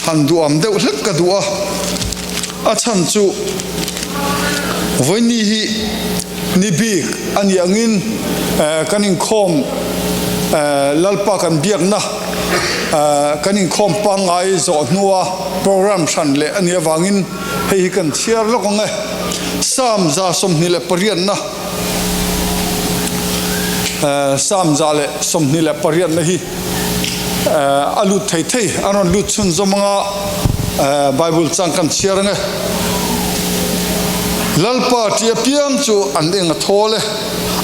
Han duham deuh hlek ka duh a, a chhan chu vawiini hi ni bik a nih angin kan inkhawm Lalpa kan biakna kan inkhawm pangngai zawh hnua program hran leh a nih avangin hei hi kan chhiar lawk ang e. Psalm 28na Psalm 128na hi A lut thei thei an rawn lut chhunzawm anga Bible chang kan chhiar ange. Lalpa ṭi apiang chu an eng a thawl e,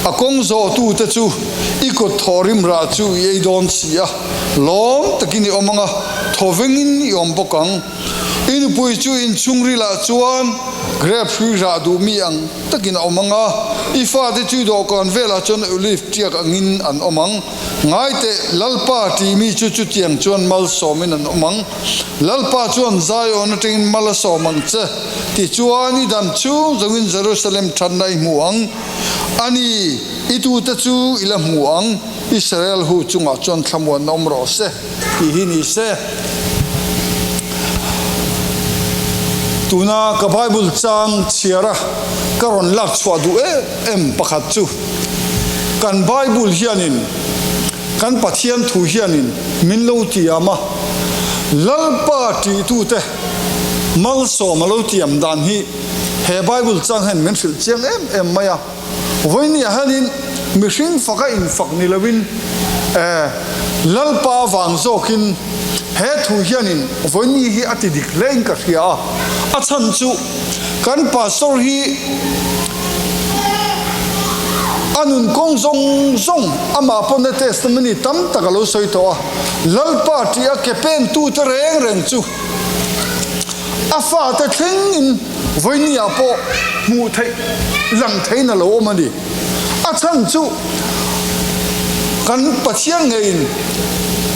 a kawng zawhtute chu i kut thawhrim rah chu i ei dawn si a, lawm takin i awm anga thawvengin i awm bawk ang. I nupui chu inchhungrilah chuan grep hrui rah duh mi ang takin a awm anga, i fate chu i dawhkan velah chuan olive ṭiak angin an awm ang. Ngai teh, Lalpa tih mi chu chutiang chuan malsawmin an awm ang. Lalpa chuan Zion atangin mal a sawm ang che. Tichuan, i dam chhung zawngin Jerusalem thatna i hmu ang. A ni, i tute chu i la hmu ang. Israel hu chungah chuan thlamuanna awm rawh se, tih hi ni se. Tuna ka Bible chang chhiara ka rawn lak chhuah duh em em pakhat chu, Kan Bible hianin, kan Pathian thu hianin min lo tiam a, Lalpa ṭihtute malsawm a lo tiam dan hi he Bible chang hian min hrilh chiang em em mai a. Vawinia hianin mihring faka infak ni loin Lalpa avang zawkin he thu hianin vawiini hi a ti dik hlein ka hria a, a chhan chu Kan pastor hi a nun kawng zawng zawng amah pawn a testimony tam tak a lo sawi tawh a, Lalpa tih a ke pen tute reng reng chu a fate thlengin vawinia pawh hmuh theih lang theiin a lo awm a ni. A chhan chu kan Pathian ngeiin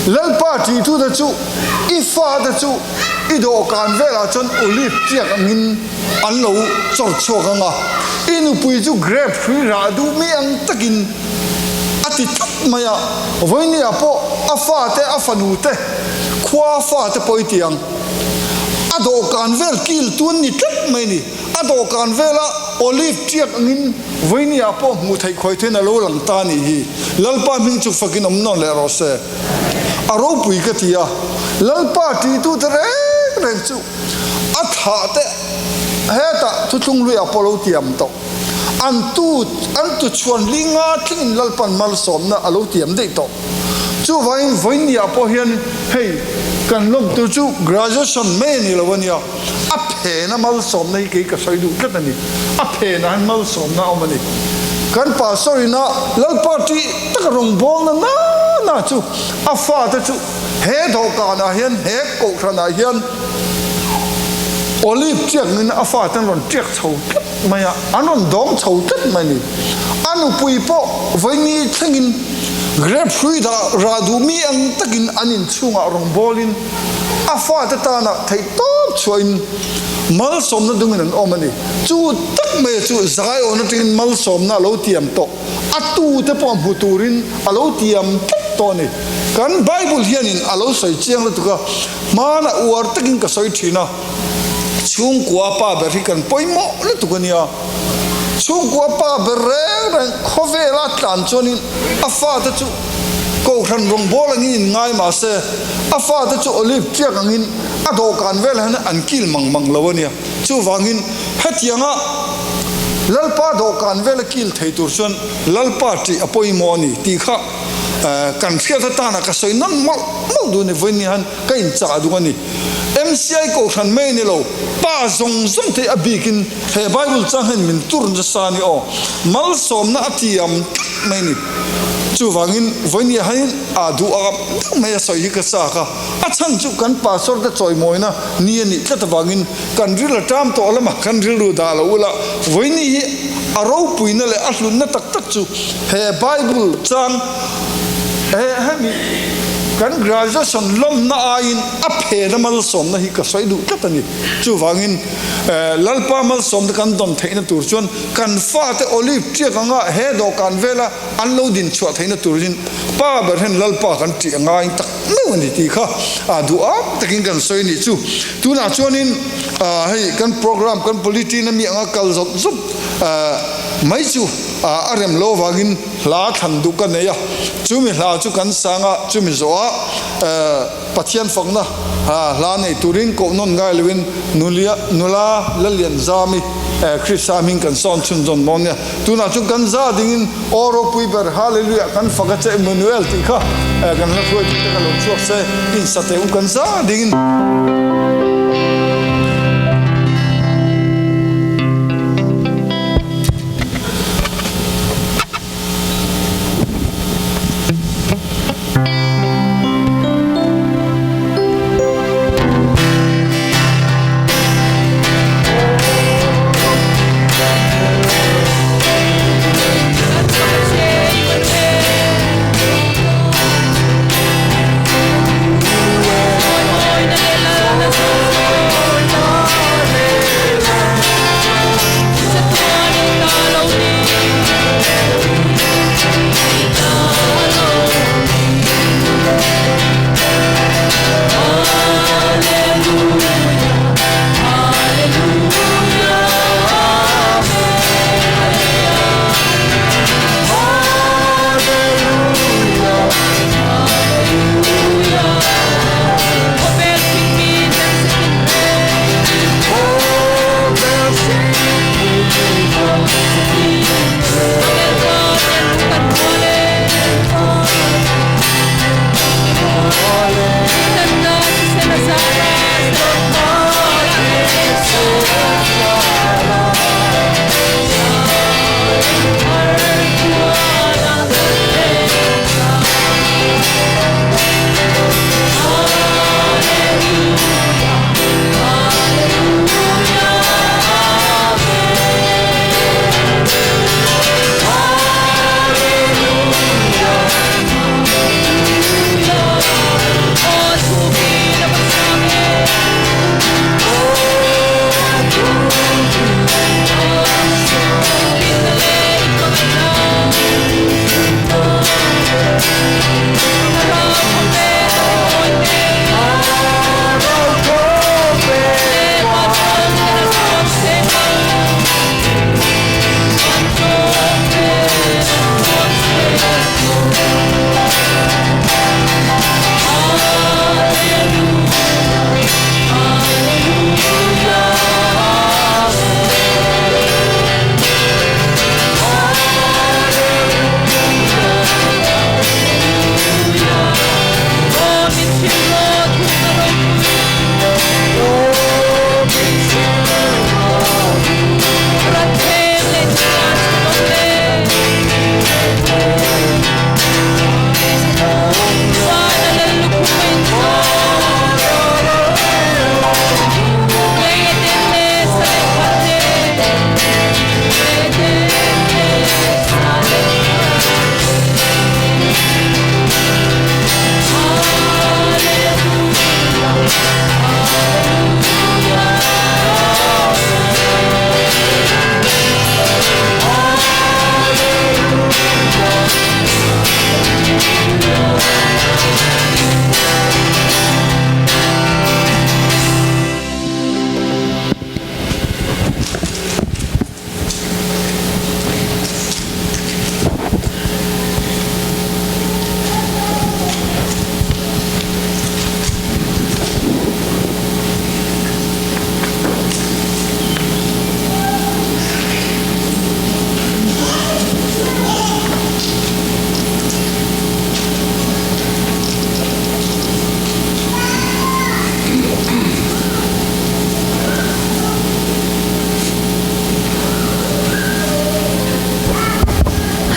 Lalpa tih tute chu i fate chu I dawhkan velah chuan olive tiak angin an lo chawr chhuak ang a, i nupui chu grape hrui rah duh mi ang takin a ti tlat mai a, vawinia pawh a fate, a fanu te, khua fate pawh i ti ang. A dawhkan vel kil tun ni tlat mai a ni. A dawhkan vela olive tiak angin vawinia pawh hmuh theih khawi thein a lo lang ta a nih hi. Lalpa hming chu fakin awm nawn leh rawh se. A ropui ka ti a, Lalpa ṭihtute reng reng chu a thlah te hetah thuthlung luiah pawh lo tiam tawh. An tu an tu chhuan li nga thlengin Lalpan malsawmna a lo tiam daih tawh. Chuvangin vawinia pawh hian hei kan lawm tur chu graduation mai a ni lo a nia. A phena malsawmna hi kei ka sawi duh tlat a ni. A phenah hian malsawmna a awm a ni. Kan pastor ina Lalpa tih taka rawngbawlna na na chu a fate chu he dawhkanah hian, he kohhranah hian olive tiak ngin a fate an rawn tiak chho tlat mai a, an rawn dawng chho tlat mai a ni. A nupui pawh vawiini thlengin grape hrui dah rah duh mi ang takin an inchhungah rawngbawlin, A fate tana theih tawp chhuahin malsawmna dungin an awm a ni. Chu tak mai chu Zion atangin malsawmna a lo tiam tawh, a tute pawh hmu turin a lo tiam tlat tawh a ni. Kan Bible hianin a lo sawi chiang lutuk a, hmanah uar takin ka sawi thin a, chhungkua pa ber hi kan pawimawh lutuk a nia. Chhungkua pa ber reng reng khawvela tlan chuanin a fate chu Kohhran rawngbâwl angin in ngai mah se, a fate chu olive tiak angin a dawhkan velah hian an kil mang mang lo a nia. Chuvangin hetianga Lalpa dawhkan vela kil thei tur chuan Lalpa ṭih a pawimawh a ni tih kha kan hriat atana ka sawi nawn mawlh mawlh duh a ni. Vawiin hian ka inchah duh a ni. MCI Kohhran mai a ni lo, pa zawng zawng te a bikin he Bible chang hian min tur nasa a ni aw. Malsawmna a tiam tlat mai a ni. Chuvangin vawinia hian a duh a deuh mai a sawi hi ka chak a, a chhan chu kan pastor te chawimawina ni a nih tlat avangin kan ril a ṭam tawh lamah kan rilru dah lo ula, vawiini hi a ropuina leh a hlutna tak tak chu he Bible chang he hemi. Kan graduation lawmna aiin a phena malsawmna hi ka sawi duh tlat a ni. Chuvangin Lalpa malsawmna kan dawn theihna tur chuan kan fate olive tiak anga he dawhkan vela an lo din chhuah theihna turin Pa ber hian Lalpa kan tih a ngai tak meuh a ni tih kha duham takin kan sawi a nih chu. Tunah chuanin hei kan program kan politin a mi anga kal zawp zawp mai chu a rem lo avangin hla thlan duh ka nei a, chumi hla chu kan sang a, chumi zawhah Pathian fakna hla nei turin koh nawn ngai loin nula Lalianzami Krista hming kan sawn chhunzawn dawn nia. Tunah chuan kan za dingin Aw ropui ber Hallelujah kan fak a che Emmanuel tih kha kan hla hruai tute ka lo chhuak se insa teh u kan za dingin.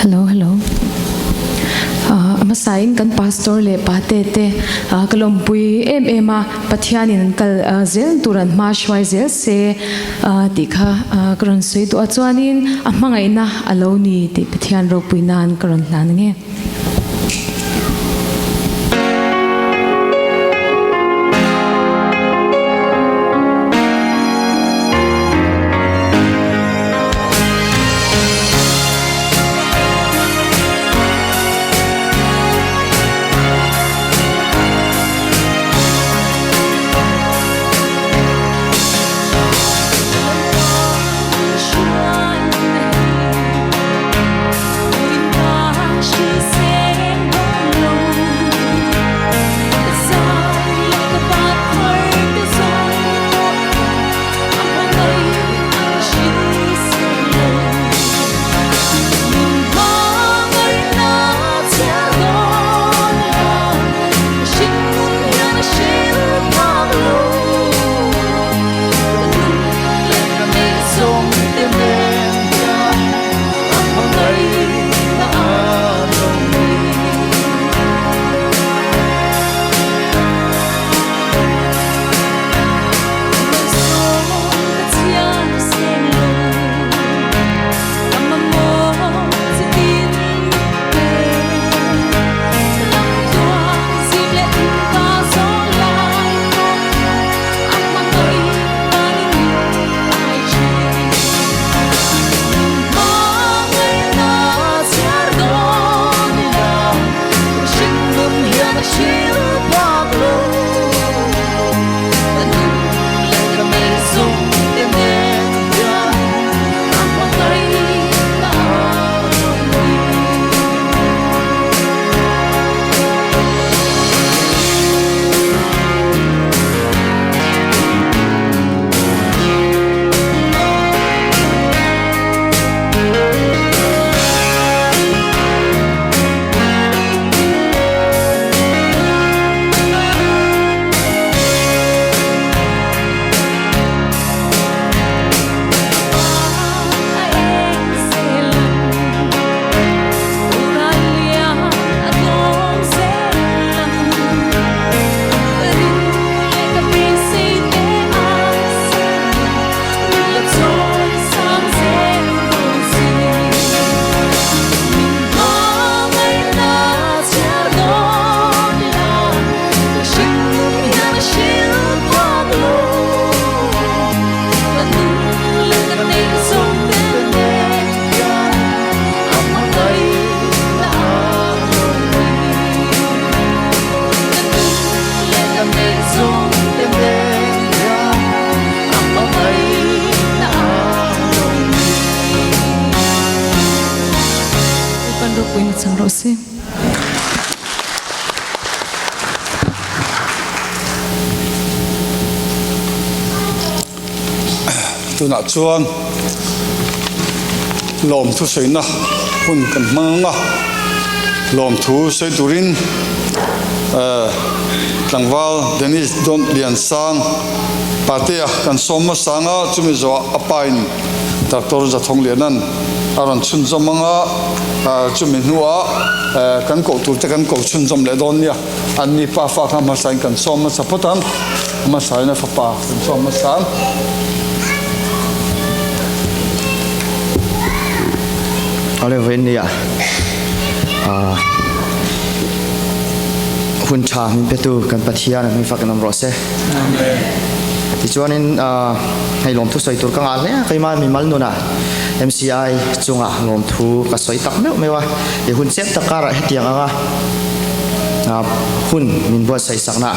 Hello hello A hmasain kan pastor leh pate te ka lawmpui em em a Pathianin an kal zel tur an hma hruai zel se tih kha ka rawn sawi duh a chuanin a hmangaihna a lo ni tih Pathian ropui nan ka rawn hlan ange. Ropuina chang rawh se. Tunah chuan lawmthu sawiina hun kan hmang ang a, lawmthu sawi turin tlangval Dennis Don Liansang Patea kan sawm hmasa ang a, chumi zawhah a pain Doctor Zathawng Lianan a rawn chhunzawm ang a, chumi hnuah kan koh tur te kan ko chhunzawm leh dawn nia. Anni pa fa kha hmasain kan sawm hmasa phawt ang, hmasain a fapa kan sawm hmasa ang. Awle vawiin nia hun tha min petu kan Pathian a hming fakin awm rawh se. Tichuanin hei lawmthu sawi tur ka ngah hle a, keimah mimal nunah MCI chungah lawmthu ka sawi tak meuh meuh a, i hun chep tak karah hetiang anga hun min buatsaih sakna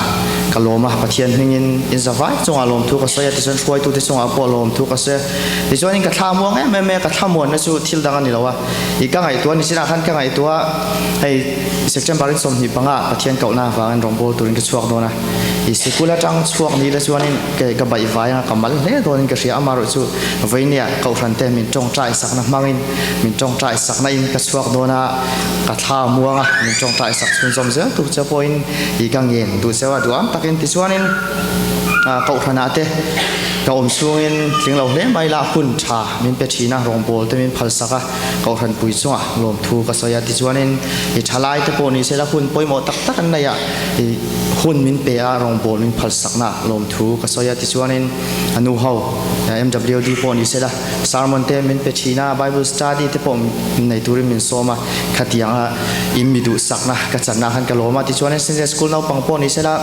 ka lawm a, Pathian hmingin in zavai chungah lawmthu ka sawi a, tichuan hruaitute chungah pawh lawmthu ka sawi a, tichuanin ka thla muang em em e, ka thla muanna chu thil dang a ni lo a, i ka ngaihtuah ni chinah khan ka ngaihtuah hei September in 25 Pathian kohna avangin rawngbâwl turin ka chhuak dawn a, i sikul atang chhuak ni la chuanin ka baihvai anga ka mal hle dawnin ka hria, amaherawhchu vawinia kohhran te min tawngtai sakna hmangin min tawngtai sakna in ka chhuak dawn a, ka thla a muang a, min tawngtai sak chhunzawm zel tur che pawhin i ka ngen duh cheu a, duham takin tichuanin kohhranah te ka awm chhungin tling lo hle mai la hun tha min pe thin a, rawngbâwl te min phal sak a, kohhran pui chungah lawmthu ka sawi a, tichuanin i thalai te pawh ni se la hun pawimawh tak tak an nei a, i hun min pe a, rawngbâwl min phal sakna lawmthu ka sawi a, tichuanin a nu ho MWD pawh ni se la. Sermon te min pe thin a, Bible study te pawh nei turin min sawm a, khatianga in mi duhsakna ka channa khan ka lawm a, tichuanin Sunday School naupang pawh ni sela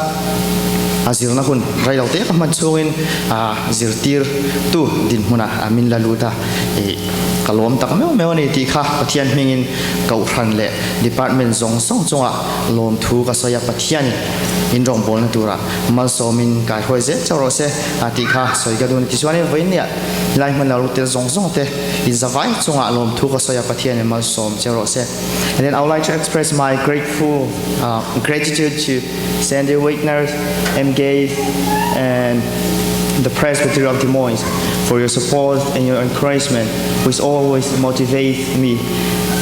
a zirna hun rei lo te ka hman chhungin a zirtir tu dinhmunah min la lut a, ih ka lawm tak meuh meuh a ni tih kha Pathian hmingin Kohhran leh Department zawng zawng chungah lawmthu ka sawi a, Pathianin in rawngbawlna turah malsawmin kaihruai zel chauh rawh se tih kha sawi ka duh a ni. Tichuanin vawiin Lai hman lo tel zawng zawng te in zavai chungah lawmthu ka sawi a Pathian in malsawm che rawh se. And then I would like to express my grateful uh, gratitude to Sandy Wigner, M. Gay, and the Presbytery of Des Moines for your support and your encouragement, which always motivate me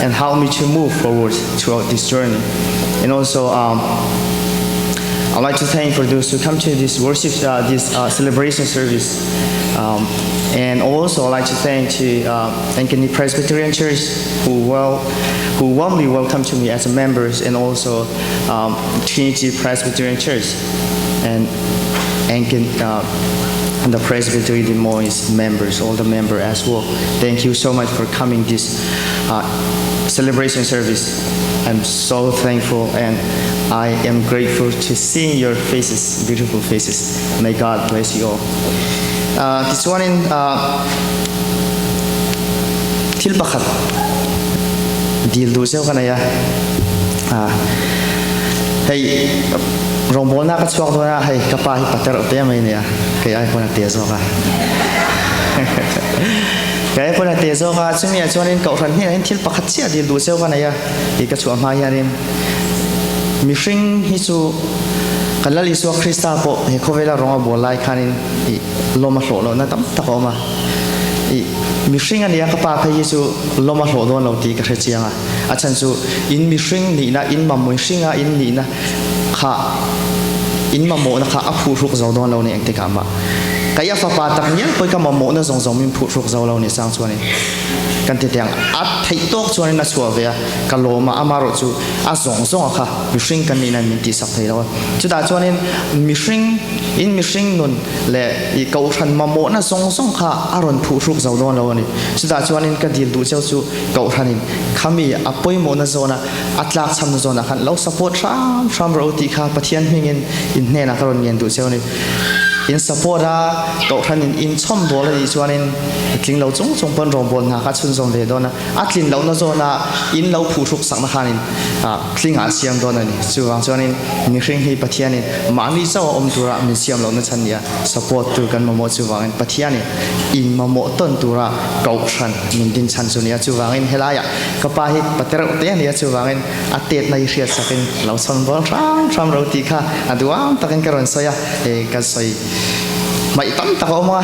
and help me to move forward throughout this journey. And also, um, I'd like to thank for those who come to this worship, uh, this uh, celebration service. Um, and also, I'd like to thank to uh, Ankeny Presbyterian Church who well, who warmly welcomed to me as a members, and also um, Trinity Presbyterian Church and Ankeny. Uh, and the Presbytery Des Moines members, all the members as well. Thank you so much for coming this uh, celebration service. I'm so thankful and I am grateful to see your faces, beautiful faces. May God bless you all. Uh, tichuanin uh, thil pakhat dil duh zeuh ka nei a. Uh, hei rawngbawlna ka chhuak dawn a, hei ka pa hi pater te mai nia, kei ai pawn a te zawk a. Kei ai pawn a te zawk a, chumi ah chuanin kohhran hnenah hian thil pakhat chiah dil duh zeuh ka nei a, i ka chhuah hma hianin Mihring hi chu kan Lal Isua Krista pawh he khawvela rawng a bual lai khanin i lawm a hlawh lohna tam tak a awm a. I mihring a nia ka pa phei hi chu lawm a hlawh dawn lo tih ka hre chiang a. A chhan chu in mihring nihna, in mamawh hringa in nihna kha in mamawhna kha a phuhruk zo dawn lo ni engtikah mah. Kei a fapa tak ngial pawhin ka mamawhna zawng zawng min phuhruk zo lo ni chang chuanin kan ti teh ang. A theih tawk chuanin a chhuah ve a. Ka lawm a, amarawh chu a zawng zawng a kha mihring kan nihna min tihsak thei lo a. Chutah chuanin mihring in mihring nun leh i kohhran mamawhna zawng zawng kha a rawn phuhruk zo dawn lo a ni. Chutah chuanin ka dil duh cheu chu kohhranin khami a pawimawhna zawna a tlakchhamna zawnah khan lo support hram hram rawh u tih kha Pathian hmingin in hnenah ka rawn ngen duh cheu a ni. In support a kohhran in in chhawm dawl a nih chuanin tling lo chung chung pawn rawngbâwl hna kha a chhunzawm ve dawn a, a tlin lohna zawna in lo phuhruk sakna khanin tling ah a siam dawn a ni. Chuvang chuanin mihring hi Pathianin mahni chauh a awm tura min siam lohna chhan nia support tur kan mamawh chuvangin Pathianin in mamawh tawn tura kohhran min din chhan chu nia. Chuvangin helaiah ka pa hi pa tereuh te a nia chuvangin a tetna hi hriat sakin lo chhawn bawl hram hram ro tih kha a duam takin ka rawn sawi a, hei ka sawi hmaih tam tak a awm a,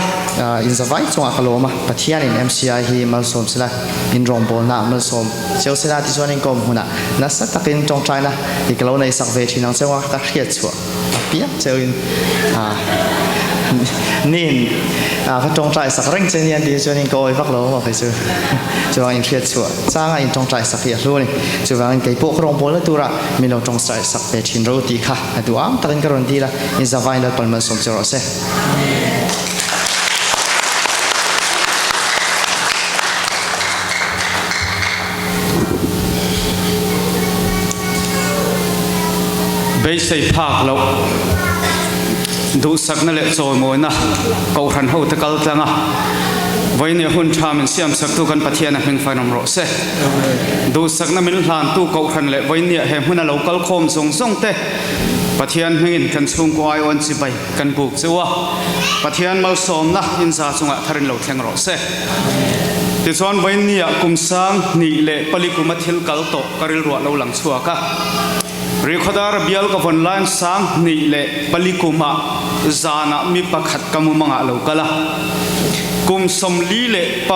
inzavai chungah ka lawm a, Pathianin MCI hi malsawm sela, in rawngbawlna malsawm cheu sela tichuanin ka awm hunah nasa takin tawngtaina hi ka lo nei sak ve thin ang cheu a, ka hriat chhuah apiang cheuin niin ka tawngtai sak reng che nia tih chuanin ka awi vak lo maw kei chu chuvang inhriat chhuah changa in tawngtai sak hi a hlu a ni. Chuvangin kei pawh ka rawngbawlna tura min lo tawngtai sak ve thin ro tih kha a duham takin ka rawn dil a, in zavain Lalpan malsawm che rawh se. Beisei phak loh duhsakna leh chawimawina Kohhran hote kal tlang a, vawinia hun tha min siamsaktu kan Pathian a hming fanawm rawh se. Duhsakna min hlantu Kohhran leh vawinia he hmuna lo kal khawm zawng zawng te Pathian hmingin kan chhungkaw aiawn chibai kan buk cheu a, Pathian malsawmna inza chungah tharin lo thleng rawh se. Tichuan vawinia kum 2004 kuma thil kal tawh ka rilruah lo lang chhuak a. Rikhodar bial ka vawn laiin 2004 kumah zanah mi pakhat ka mumangah lo kal a. Kum 45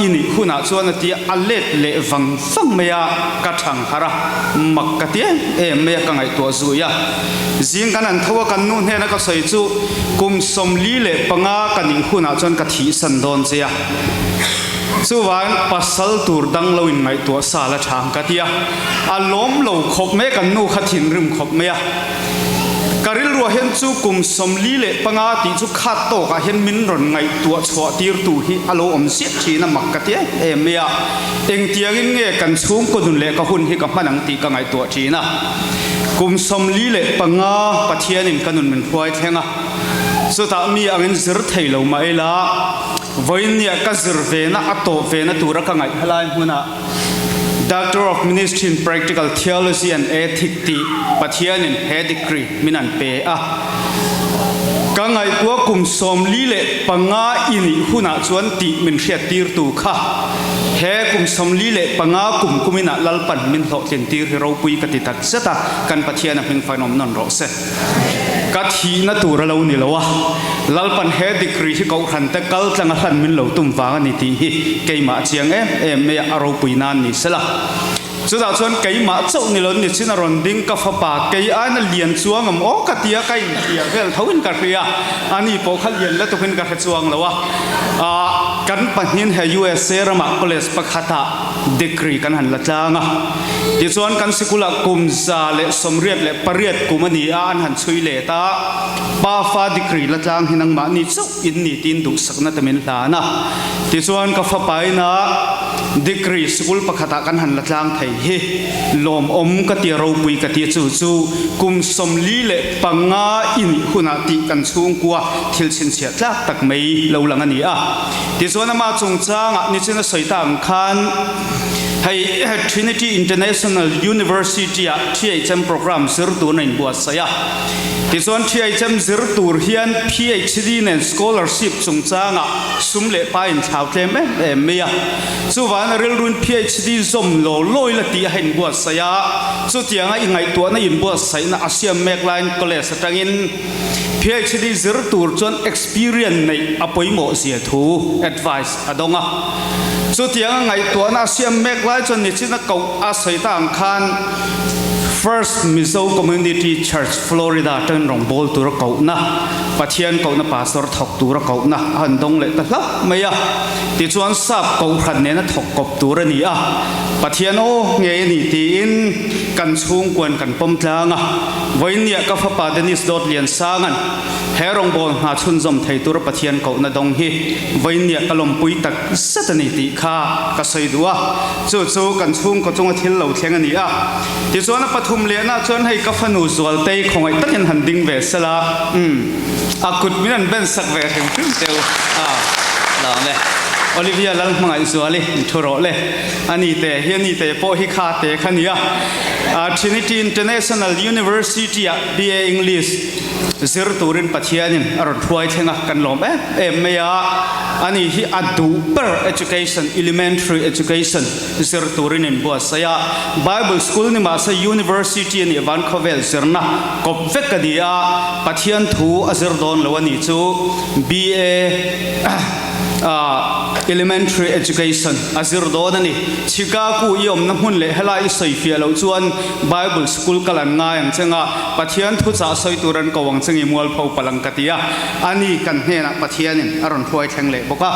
i nih hunah chuan a ti a, a let leh vang vang mai a, ka thang harh a, mak ka ti em em mai a ka ngaihtuah zui a. Zing kan an tho a kan nu hnena ka sawi chu kum 45 ka nih hunah chuan ka thihsan dawn che a. Chuvang pasal tur dang lo in ngaihtuah sa la thang ka ti a, a lawm lo khawp mai a, kan nu kha thinrim khawp mai a. Ka rilruah hian chu kum 45 tih chu khat tawkah hian min rawn ngaihtuah chhuah tir tu hi a lo awm ziah thin a, mak ka ti em em mai a. Engtiangin nge kan chhungkaw nun leh ka hun hi ka hman ang tih ka ngaihtuah thin a. Kum 45 Pathianin ka nun min hruai thleng a, chutah mi angin zir thei lo mah ila, Vawinia ka zir vena a tawp vena tura ka ngaih helai hmunah Doctor of Ministry in Practical Theology and Ethic tih Pathianin he degree min an pe a. Ka ngaihtuah kum 45 i nih hunah chuan tih min hriattirtu kha he kum 45 kum kuminah Lalpan min hlawhtlintir hi ropui ka ti tak zet a, kan Pathian a hming fainawm nawn rawh se. Ka thihna tur a lo ni lo a, Lalpan he degree hi Kohhran te kal tlang a hlan min lo tum vang a ni tih hi keimah chiang em em mai a, a ropui nan ni sela. Chutah chuan keimah chauh ni lo ni chin a rawn ding ka fapa kei aina lian chuang awm aw ka tia ka inhria vel tho in ka hria, ani pawh kha lian lutuk in ka hre chuang lo a. Kan pahnihin he USA ramah college pakhatah degree kan han la tlang a. Tichuan kan sikulah kum 188 kum a ni a, an han chhui let a, pafa degree la tlang hi nangmahni chauh in ni tiin duhsakna te min hlan a. Tichuan ka fapaina degree sikul pakhatah kan han la tlang thei hi lawmawm ka tia ropui ka tia chu chu kum 45 i nih hunah tih kan chhungkua thil chhinchhiah tlak tak mai lo lang a ni a. Tichuan amah chungchangah nichin a sawi ta ang khan hei Trinity International University-ah THM program zir tur a inbuatsaih a. Tichuan THM zir tur hian PhD nen scholarship chungchangah sum leh pa inthlau tlem em em mai a. Chuvangin a rilruin PhD zawm lo lawi la tih a inbuatsaih a. Chutianga i ngaihtuahna inbuatsaihna a siam mek laiin college atangin PhD zir tur chuan experience neih a pawimawh zia thu advice a dawng a. Chutianga ngaihtuahna a siam mek lai chuan nichin a koh a sawi ta ang khan First Mizo Community Church Florida atangin rawngbâwl tura kohna, Pathian kohna pastor thawk tura kohna a han dawng leh ta hlauh mai a. Tichuan sap kohhran nena thawk kawp tur a ni a, Pathian aw ngei a ni tiin kan chhungkuan kan pawm tlang a. Vawinia ka fapa Dennis Dawt Liansanga'n he rawngbâwl hna chhunzawm thei tura Pathian kohna dawng hi vawinia ka lawmpui tak zet a ni tih kha ka sawi duh a, chu chu kan chhungkaw chunga thil lo thleng a ni a. Tichuan a pathum. pathum lehna chuan hei ka fanu Zualtei khawngaih takin han ding ve sela, umm, a kut min han ben sak ve hrim hrim teu a, lawm e. Olivia Lalhmangaih Zuali in thu rawh le. A ni te hi a ni te pawh hi kha te kha nia. Trinity International University ah BA English zir turin Pathianin a rawn hruai thleng a, kan lawm em em mai a. Ani hi a duh ber education, elementary education zir turin in buatsaih a. Bible school ni mahse university a nih van khawvel zirna kawp vek a ni a, Pathian thu a zir dawn lo a nih chu BA Elementary education a zir dawn a ni. Chicago i awmna hmun leh helai i sawi fiah loh chuan Bible school kal an ngai ang cheng a, Pathian thuchah sawi tur an ko ang cheng i mualpho palh ang ka ti a. A ni kan hnenah Pathianin a rawn hruai thleng leh bawk a.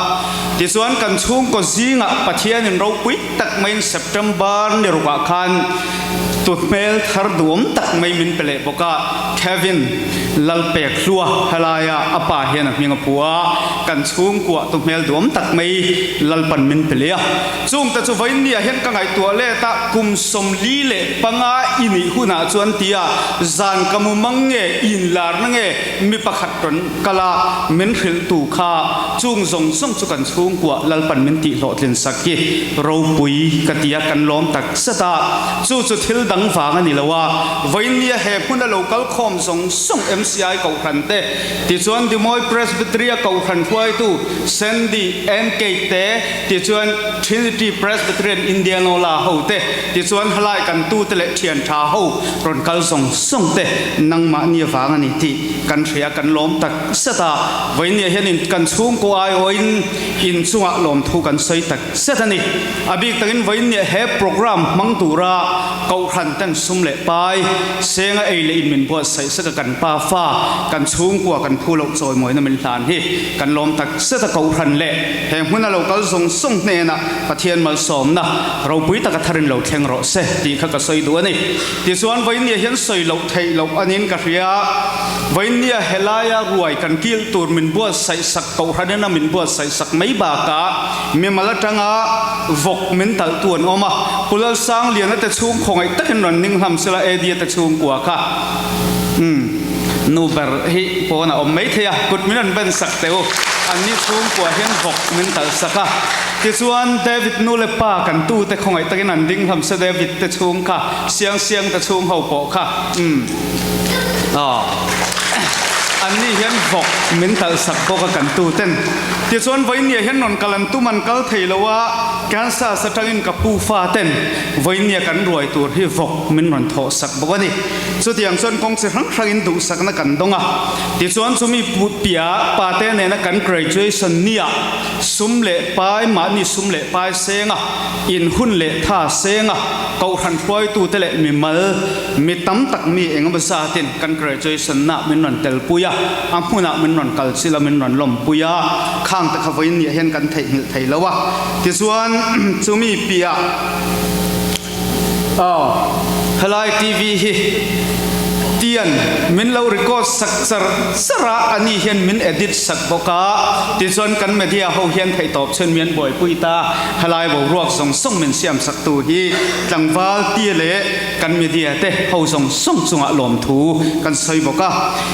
Tichuan kan chhungkaw zingah Pathianin ropui tak maiin September ni rukah khan tuhmel thar duhawm tak mai min pe leh bawk a, Kevin Lalpek hlua helaia a pa hian a hming a pu a, kan chhungkuah tuhmel duhawm tak mai Lalpan min pe leh a. Chungte chu vawiinniah hian ka ngaihtuah let a, kum 45 i nih hunah chuan tia zan ka mu mang nge, inlarna nge mi pakhat rawn kal a, min hrilhtu kha chung zawng zawng chu kan chhungkuah Lalpan min tihhlawhtlin sak hi ropui ka ti a, kan lawm tak zet a, chu chu thil dang vang a ni lo a, vawiinnia he hmuna lo kal khawm zawng zawng MCI Kohhran te, tichuan Dimawi Presbytery-a Kohhran hruaitu Sandy MK te, tichuan Trinity Presbyterian Indianola ho te, tichuan halai kan tute leh thian tha ho rawn kal zawng zawng te nangmahni avang a ni tih kan hria kan lawm tak zet a, vawiinnia hianin kan chhungkaw aiawhin inchungah lawmthu kan sawi tak zet a ni. A bik takin vawiinnia he program hmang tura Kohhran ten sum leh pai senga ei leh in min buatsaih sek a kan pa fa kan chhungkua kan phu loh chawimawina min hlan hi kan lawm tak zet a Kohhran leh he hmuna lo kal zawng zawng hnenah Pathian malsawmna ropui taka tharin lo thleng rawh se tih kha ka sawi duh a ni. Tichuan vawiinnia hian sawi loh theih loh anin ka hria. Vawiinnia helaia ruai kan kil tur min buatsaih sak Kohhranina min buatsaih sak mai bakah mimal atanga vawk min talhtu an awm a, Pu Lalsangliana te chhung khawngaih takin rawn ning hlam sela Eddie te chhungkua kha umm nu ber hi pawn a awm mai thei a, kut min rawn ben sak teh u, anni chhungkua hian vawk min talh sak a, tichuan David nu leh pa kan tu te khawngaih takin an ding hlam se David te chhung kha Siang Siang te chhung ho pawh kha umm aw anni hian vawk min talh sak bawk a kan tu ten. Tichuan vawinia hian rawn kal an tum an kal thei lo a, Kansas atangin ka pu fa ten vawinia kan ruai tur hi vawk min rawn thawh sak bawk a ni. Chutiang chuan kawng chi hrang hrangin duhsakna kan dawng a. Tichuan chumi piah pate nena kan graduation nia sum leh pai mahni sum leh pai senga in hun leh tha senga kohhran hruaitute leh mimal mi tam tak mi engemaw zatin kan graduation na min rawn tel pui a, a hmunah min rawn kal chilh a, min rawn lawmpui a, khang te kha vawiin niah hian kan theihnghilh thei lo a. Tichuan chumi piah aw helai TV hi tian min lo record sak char char a, ani hian min edit sak bawk a, tichuan kan media ho hian theihtawp chhun min buaipui ta, helai boruak zawng zawng min siam sak tu hi tlangval tia leh Kan media te ho zawng zawng chungah lawmthu kan sawi bawk a.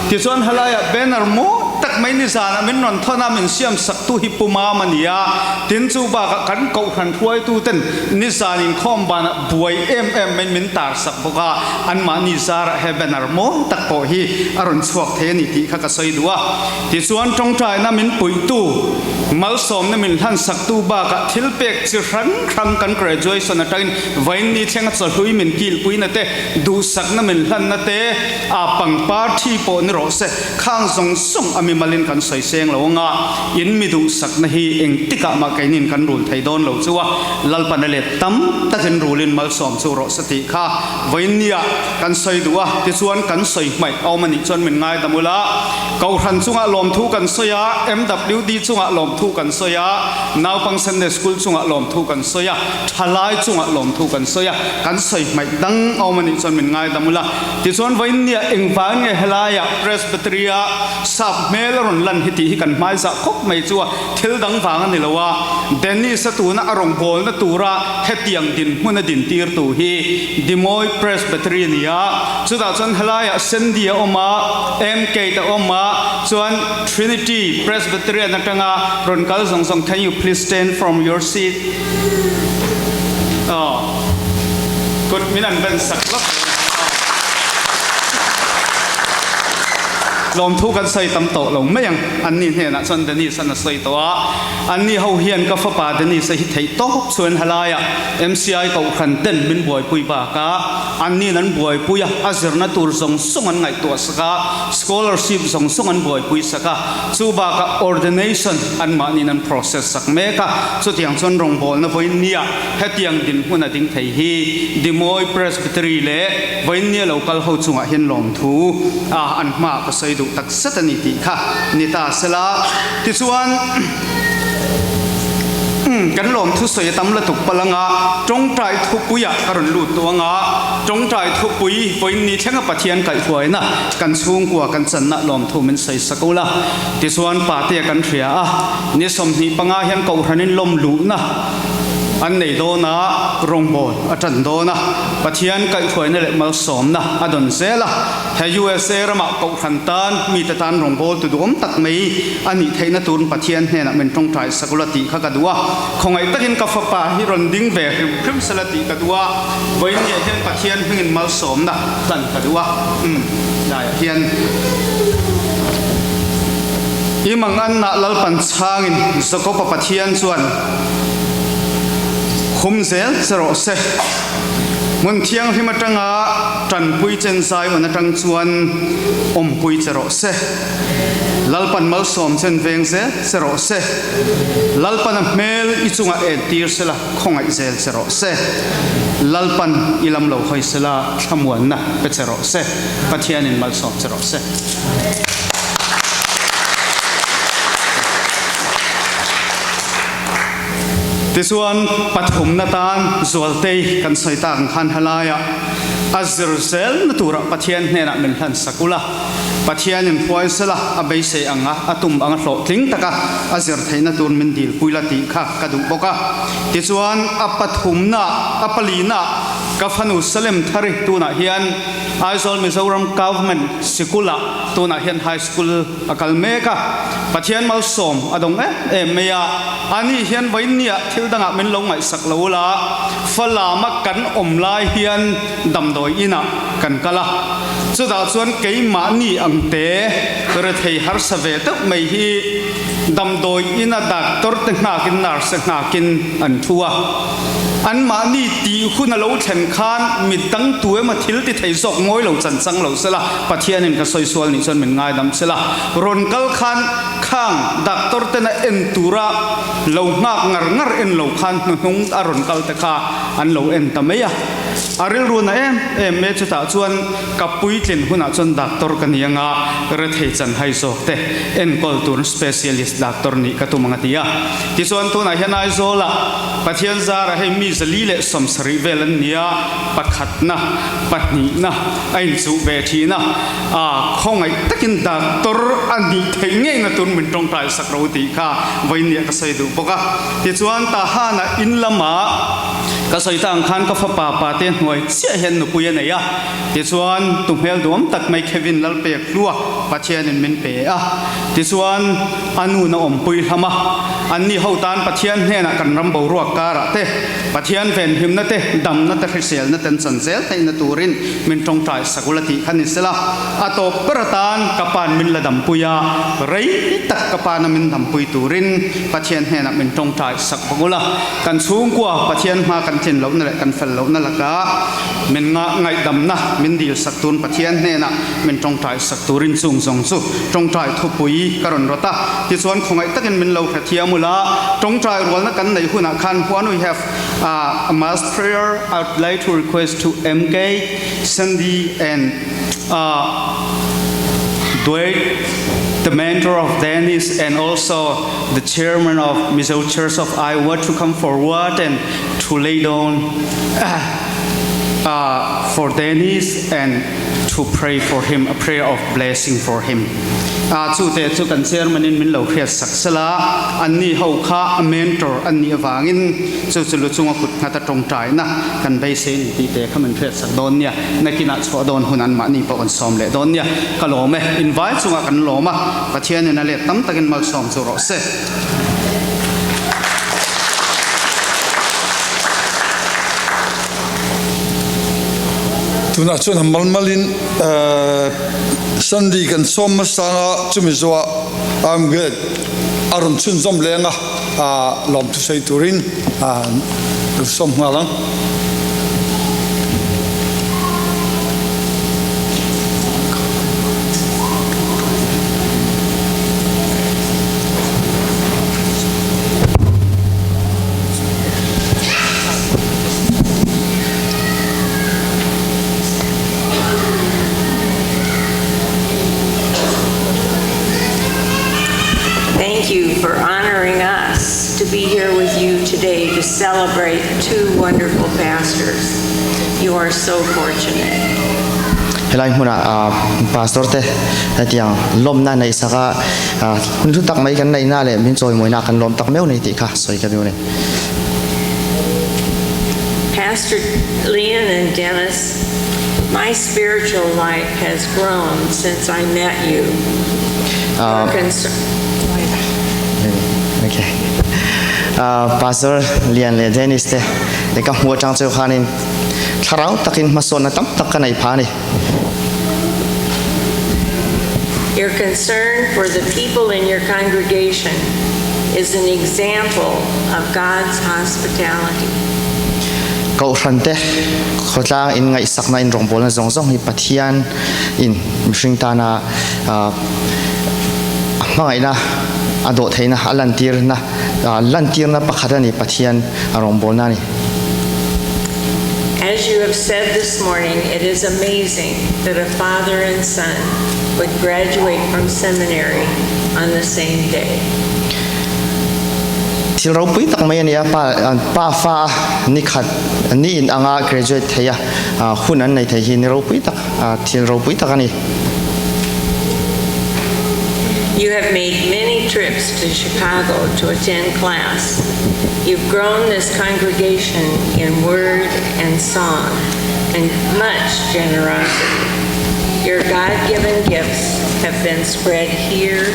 Tichuan helaiah banner mawi tak mai nizanah min rawn thawn a, min siam saktu hi Pu Mam a ni a. Tin chu bakah kan kohhran hruaitu ten nizan inkhawm banah buai em em mai min tar sak bawk a, anmahni zarah he banner mawi tak pawh hi a rawn chhuak thei a ni tih kha ka sawi duh a. Tichuan tawngtaina min puihtu, malsawmna min hlan saktu bakah thil pek chi hrang hrang kan graduation atangin vawiinni thlenga chawhlui min kilpuina te, duhsakna min hlanna te, a pangpar thi pawh ni rawh se, khang zawng zawng a mimalin kan sawi seng lo anga in mi duhsakna hi engtikah mah keinin kan rul thei dawn lo chu a, Lalpana let tam takin rulin malsawm chu rawh se tih kha vawiinnia kan sawi duh a, tichuan kan sawi hmaih a awm a nih chuan min ngaidam ula, Kohhran chungah lawmthu kan sawi a, MWD chungah lawmthu kan sawi a, Naupang Sunday School chungah lawmthu kan sawi a, thalai chungah lawmthu kan sawi a, kan sawi hmaih dang a awm a nih chuan min ngaidam ula. Tichuan vawiinnia engvang nge helaiah Presbytery-a sap hmel. hmel a rawn lan hi tih hi kan hmaizah khawp mai chu a, thil dang vang a ni lo a, Dennis-a tuna a rawngbawlna tura hetiang dinhmun a dintirtu hi Dimawi Presbytery a ni a, chutah chuan helaiah Sandy a awm a, MK te a awm a, chuan Trinity Presbyterian atanga rawn kal zawng zawng can you please stand from your seat? Aw, kut min an ben sak lawk lo. Lawmthu kan sawi tam tawh lo mai ang. Anni hnenah chuan Dennis an a sawi tawh a, anni ho hian ka fapa Dennis-a hi theih tawp chuan helaiah MCI kohhran ten min buaipui bakah anni'n an buaipui a, a zirna tur zawng zawng an ngaihtuah sak a, scholarship zawng zawng an buaipui sak a, chu bakah ordination anmahniin an process sak mek a, chutiang chuan rawngbawlna vawiinnia hetiang dinhmun a ding thei hi Dimawi Presbytery leh vawiinnia lo kal ho chungah hian lawmthu a an hmaah ka sawi duh tak zet a ni tih kha ni ta sela. Tichuan kan lawmthu sawi a tam lutuk palh anga tawngtai thupuiah ka rawn lut tawh anga tawngtai thupui vawiinni thlenga Pathian kaihhruaina kan chhungkua kan channa lawmthu min sawi sak ula. Tichuan Patea kan hria a, ni 25 hian Kohhranin lawm luhna an nei dawn a, rawngbâwl a ṭan dawn a, Pathian kaihhruaina leh malsawmna a dawn zel a. He USA ramah Kohhran tan mite tan rawngbâwl tu duhawm tak mai a nih theihna turin Pathian hnenah min ṭawngṭai sak ula tih kha ka duh a. Khawngaih takin ka fapa hi rawn ding ve hrim hrim sela tih ka duh a, vawiinniah hian Pathian hmingin malsawmna hlan ka duh a, umm laiah hian i manganna Lalpan chhangin Jakoba Pathian chuan hum zel che rawh se. Hmun thianghlim atanga tanpui chen Zion atang chuan awmpui che rawh se. Lalpan malsawm chen veng zel che rawh se. Lalpan a hmel i chungah entir sela khawngaih zel che rawh se. Lalpan i lam lo hawi sela thlamuanna pe che rawh se. Pathianin malsawm che rawh se. Tichuan pathumna tan Zualtei kan sawi tak ang khan helaiah a zir zelna turah Pathian hnenah min hlan sak ula. Pathianin hruai sela a beisei ang a, a tum ang a hlawhtling taka a zir theihna tur min dilpui la tih kha ka duh bawk a. Tichuan a pathumna, a palina ka fanu Salem Thari tunah hian Aizawl Mizoram Government Sikulah tunah hian High School a kal mek a. Pathian malsawm a dawng em em mai a, ani hian vawiinniah thil dangah min lo ngaihsak lo ula, Falama kan awm lai hian damdawi inah kan kal a, chutah chuan keimahni ang te rethei harsa ve deuh mai hi damdawi ina doctor te nghakin nurse nghakin an thu a, anmahni tih hun a lo thlen khan midang tu emaw thil ti thei zawk ngawi lo chan chang lo sela, Pathianin ka sawi sual nih chuan min ngaidam sela, rawn kal khan khang doctor tena en tura lo nghak ngar ngar en lo khan hnuhnung a rawn kal te kha an lo en ta mai a. A rilru na em em e chutah chuan ka puitlin hunah chuan doctor ka ni anga rethei chan hai zawk te enkawl tur specialist doctor nih ka tum ang a ti a. Tichuan tunah hian Aizawlah Pathian zara hei mi 170 vel an ni a, pakhatna, pahnihna a inchuh ve thin a, a khawngaih takin doctor a nih theih ngei na tur min tawngtai sak ro tih kha vawiinniah ka sawi duh bawk a. Tichuan Tahana in lamah Ka sawi ta ang khan ka fapa pate hnuai chiah hian nupui a nei a, tichuan tu hmel duam tak mai Kevin Lalpek hlua Pathianin min pe a, tichuan a nun a awmpui hlam a, anni ho tan Pathian hnenah kan ram boruak karah te, Pathian venhimna te, damna te, hriselna te an chan zel theihna turin min tawngtai sak ula tih kha ni sela, a tawp ber atan ka pa'n min la dampui a, rei tak ka pana min dampui turin Pathian hnenah min tawngtai sak bawk ula. Kan chhungkua Pathian hma kan tlin lohna leh kan fel lohna lakah min ngaihdamna min dil sak tun Pathian hnenah min tawngtai sak turin chung zawng chu tawngtai thupui ka rawn rawt a. Tichuan khawngaih takin min lo hrethiam ula, tawngtai rualna kan neih hunah khan when we have a mass prayer I would like to request to MK, Sandy and Dwight, the mentor of Dennis and also the chairman of Mizo Church of Iowa to come forward and to lay down. For Dennis and to pray for him, a prayer of blessing for him. Chu te chu kan chairman in min lo hriat sak sela, an ni ho kha a mentor an nih avangin chu chu lu chunga kut nghat a tawngtaina kan beisei ni tih te kha min hriat sak dawn nia. Nakinah chhuah dawn hun an mahni pawh kan sawm leh dawn nia. Ka lawm e, invai chungah kan lawm a, Pathianin a let tam takin malsawm chu rawh se. Tunah chuan a malmalin Sunday kan sawm hmasa anga chumi zawhah I'm glad a rawn chhunzawm leng a, lawmthu sawi turin kan sawm nghal ang. Thank you for honoring us to be here with you today to celebrate two wonderful pastors. You are so fortunate. Helai hmuna pastor te hetiang lawmna neih saka hun hlu tak mai kan neihna leh min chawimawina kan lawm tak meuh nei tih kha sawi ka duh a ni. Pastor Lian and Dennis, my spiritual life has grown since I met you. Your concern. Okay. Pastor Lian leh Dennis te ka hmu atang cheu khanin thlarau takin hmasawnna tam tak ka nei pha a ni. Your concern for the people in your congregation is an example of God's hospitality. Kohhran te khawtlang in ngaihsakna in rawngbawlna zawng zawng hi Pathian in mihring tana a hmangaihna a dawh theihna a lantirna lantirna pakhat a ni Pathian a rawngbawlna a ni. As you have said this morning, it is amazing that a father and son would graduate from seminary on the same day. Thil ropui tak mai a ni a, pa pa fa a ni khat ni in anga graduate thei a hun an nei thei hi ni ropui tak thil ropui tak a ni. You have made many trips to Chicago to attend class. You've grown this congregation in word and song and much generosity. Your God-given gifts have been spread here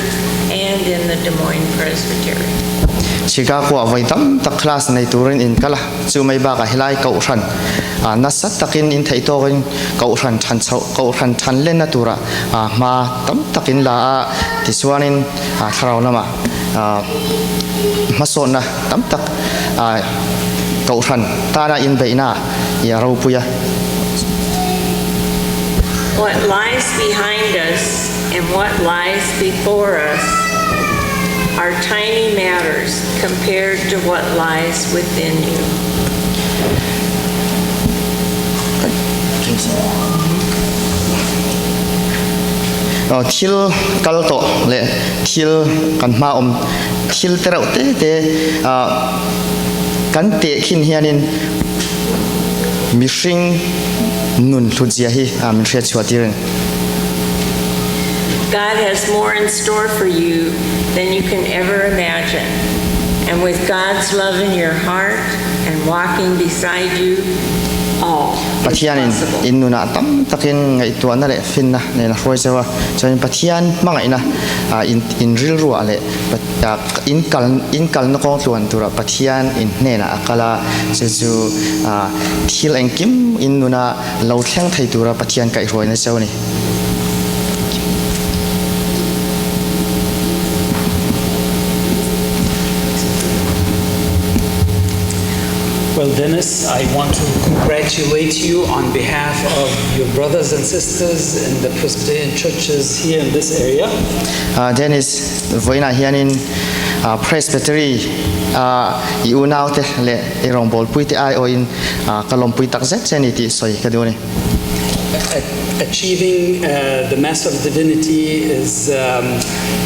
and in the Des Moines Presbytery. Chicago ah voi tam tak class nei turin in kal a, chu mai bakah helai kohhran ah nasa takin in theih tawkin kohhran than chhoh kohhran than lenna turah hma tam takin la a, tichuanin thlarau lamah hmasawnna tam tak kohhran tana inbeihna i a ropui a. What lies behind us and what lies before us are tiny matters compared to what lies within you. Thil kal tawh leh thil kan hma awm thil te reuh te te kan tehkhin hianin mihring nun hlutzia hi min hriatchhuah tir a ni. God has more in store for you than you can ever imagine and with God's love in your heart and walking beside you all is Pathianin possible. in nunah tam takin ngaihtuahna leh finna nen a hruai cheu a, chuanin Pathian hmangaihna in in rilruah leh in kal in kalna kawng tluan turah Pathian in hnenah a kal a, chu chu thil engkim in nuna lo thleng thei tura Pathian kaihhruaina cheu a ni. Well, Dennis, I want to congratulate you on behalf of your brothers and sisters in the Presbyterian churches here in this area. Dennis, vawiinah hianin Presbytery i unaute leh i rawngbawlpuite aiawhin ka lawmpui takzet che a ni tih sawi ka duh a ni. Achieving uh, the Mass of Divinity is, um,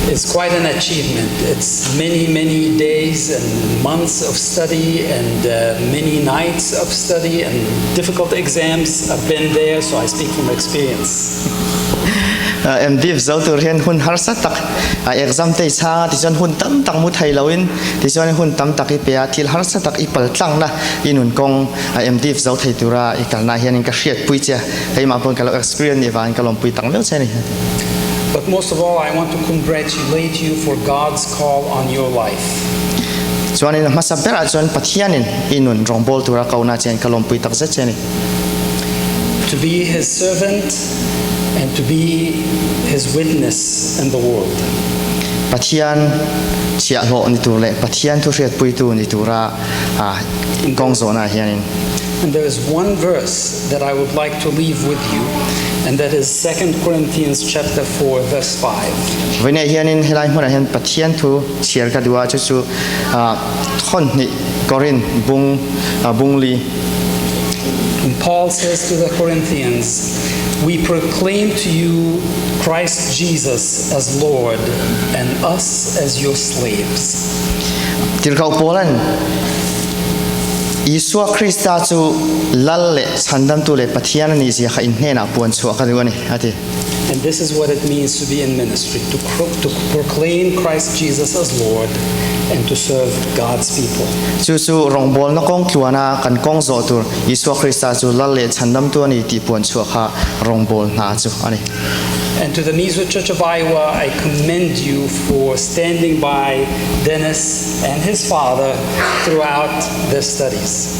is quite an achievement. It's many, many days and months of study and uh, many nights of study and difficult exams. I've been there, so I speak from experience. MDiv zo tur hian hun harsa tak exam te i chhang a tichuan hun tam tak mu thei loin tichuan hun tam tak i pe a thil harsa tak i pal tlangna i nun kawng MDiv zo thei tura i kalna hianin ka hriat pui che keimah pawn ka lo experience nih vangin ka lawmpui tak meuh che a ni. But most of all I want to congratulate you for God's call on your life. Chuanin a hmasa berah chuan Pathianin i nun rawngbâwl tura kohna chian ka lawmpui tak zet che a ni. To be his servant and to be his witness in the world. Pathian chhiahhlawh ni tur leh Pathian thuhriatpuitu ni tura kawng zawhnaah hianin. And there is one verse that I would like to leave with you, and that is 2 Corinthians chapter 4 verse 5. Vawiinah hianin helai hmunah hian Pathian thu chhiar ka duh a, chu chu thawnhnih Korin bung bungli. And Paul says to the Corinthians, We proclaim to you Christ Jesus as Lord and us as your slaves. Tirhkoh Paula'n Isua Krista chu Lal leh Chhandamtu leh Pathian a nihzia kha in hnenah puan chhuah ka duh a ni, a ti. And this is what it means to be in ministry, to, to proclaim Christ Jesus as Lord and to serve God's people. Chu chu rawngbawlna kawng tluana kan kawng zawh tur Isua Krista chu Lal leh Chhandamtu a ni tih puan chhuah kha rawngbâwl hna chu a ni. And to the Mizo Church of Iowa, I commend you for standing by Dennis and his father throughout their studies.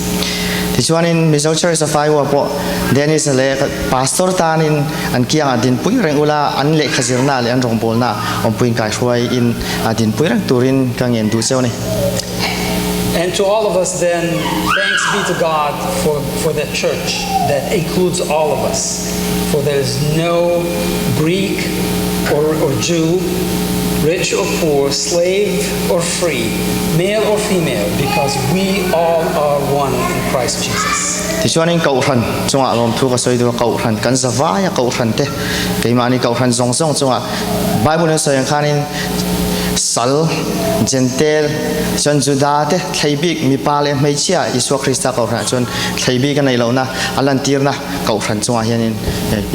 Tichuanin Mizo Church of Iowa pawh Dennis-a leh Pastor tanin an kiangah dinpui reng ula, an lehkha zirna leh an rawngbawlna awmpuiin kaihruaiin dinpui reng turin ka ngen duh cheu a ni. And to all of us then, thanks be to God for, for the church that includes all of us. For there is no Greek or, or Jew, rich or poor, slave or free, male or female, because we all are one in Christ Jesus. Tichuanin Kohhran chungah lawmthu ka sawi duh a, Kohhran kan zavai a Kohhran te, keimahni Kohhran zawng zawng chungah Bible in a sawi ang khanin sal, Jentail, chuan Juda te thlei bik mipa leh hmeichhia Isua Krista Kohhranah chuan thlei bik a neih lohna a lantirna Kohhran chungah hianin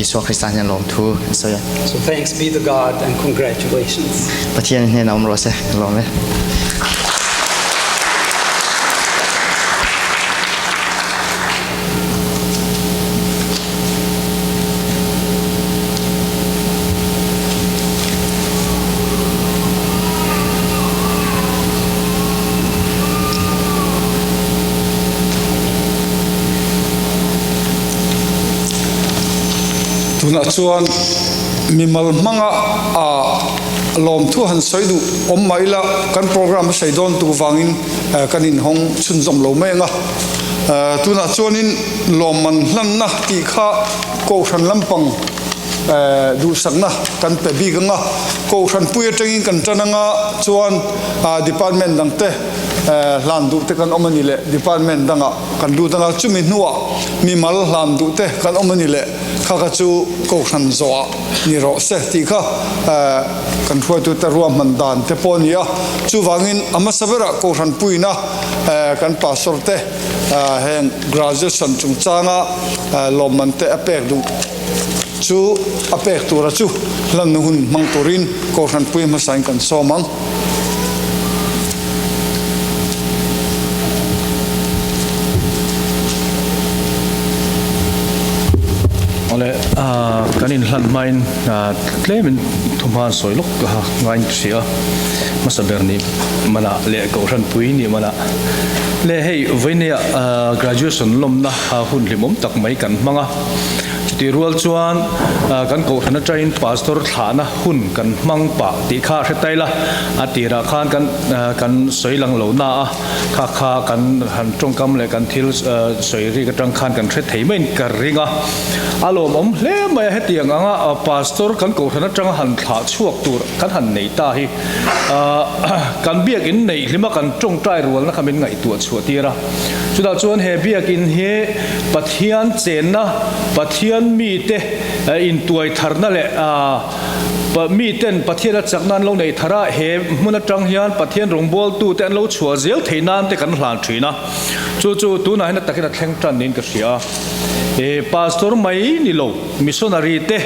Isua Krista hian lawmthu an sawi a. So thanks be to God and congratulations. Pathian hnenah awm rawh se, ka lawm e. Tunah chuan mimal hmanga a lawmthu han sawi duh awm mah ila kan program a sawi dawn tu vangin kan inhawng chhunzawm lo mai ang a. Tunah chuanin lawmman hlanna tih kha Kohhran lampang duhsakna kan pe bik ang a, Kohhran pui atangin kan tan ang a, chuan department dangte hlan duhte kan awm a ni leh department dangah kan lut ang a, chumi hnuah mimal hlan duhte kan awm a ni leh kha kha chu Kohhran zawhah ni rawh se tih kha kan hruaitute ruahman dan te pawh a ni a, chuvangin a hmasa berah Kohhran puiina kan pastor te Heng graduation chungchanga lawmman te a pek duh chu a pek tura chu hlanna hun hmang turin Kohhran pui hmasain kan sawm ang. Awle, kan inhlan hmain tlemin thuhma sawi lawk ka ngain hria a, hmasa ber nih manah leh Kohhran pui nih manah Le hei vawinia graduation lawmna hun hlimawm tak mai kan hmang a, chutih rual chuan kan kohhran atangin pastor thlahna hun kan hmang pah tih kha a hre tai la, a tirah khan kan kan sawi lang lo na a, kha kha kan han tawngkam leh kan thil sawi rik atang khan kan hre thei maiin ka ring a, a lawmawm hle mai a hetiang anga pastor kan kohhran atanga han thlah chhuak tur kan han nei ta hi. Kan biakinn neih hlima kan tawngtai rualna kha min ngaihtuah chhuah tir a. Chutah chuan he biakinn hi Pathian chenna, Pathian Pathian mite intuai tharna leh miten Pathian a chakna an lo neih thar a, he hmun atang hian Pathian rawngbawltute an lo chhuah zel theih nan te kan hlan thin a. Chu chu tunah hian a takin a thleng tan niin ka hria a. Pastor mai ni lo, missionary te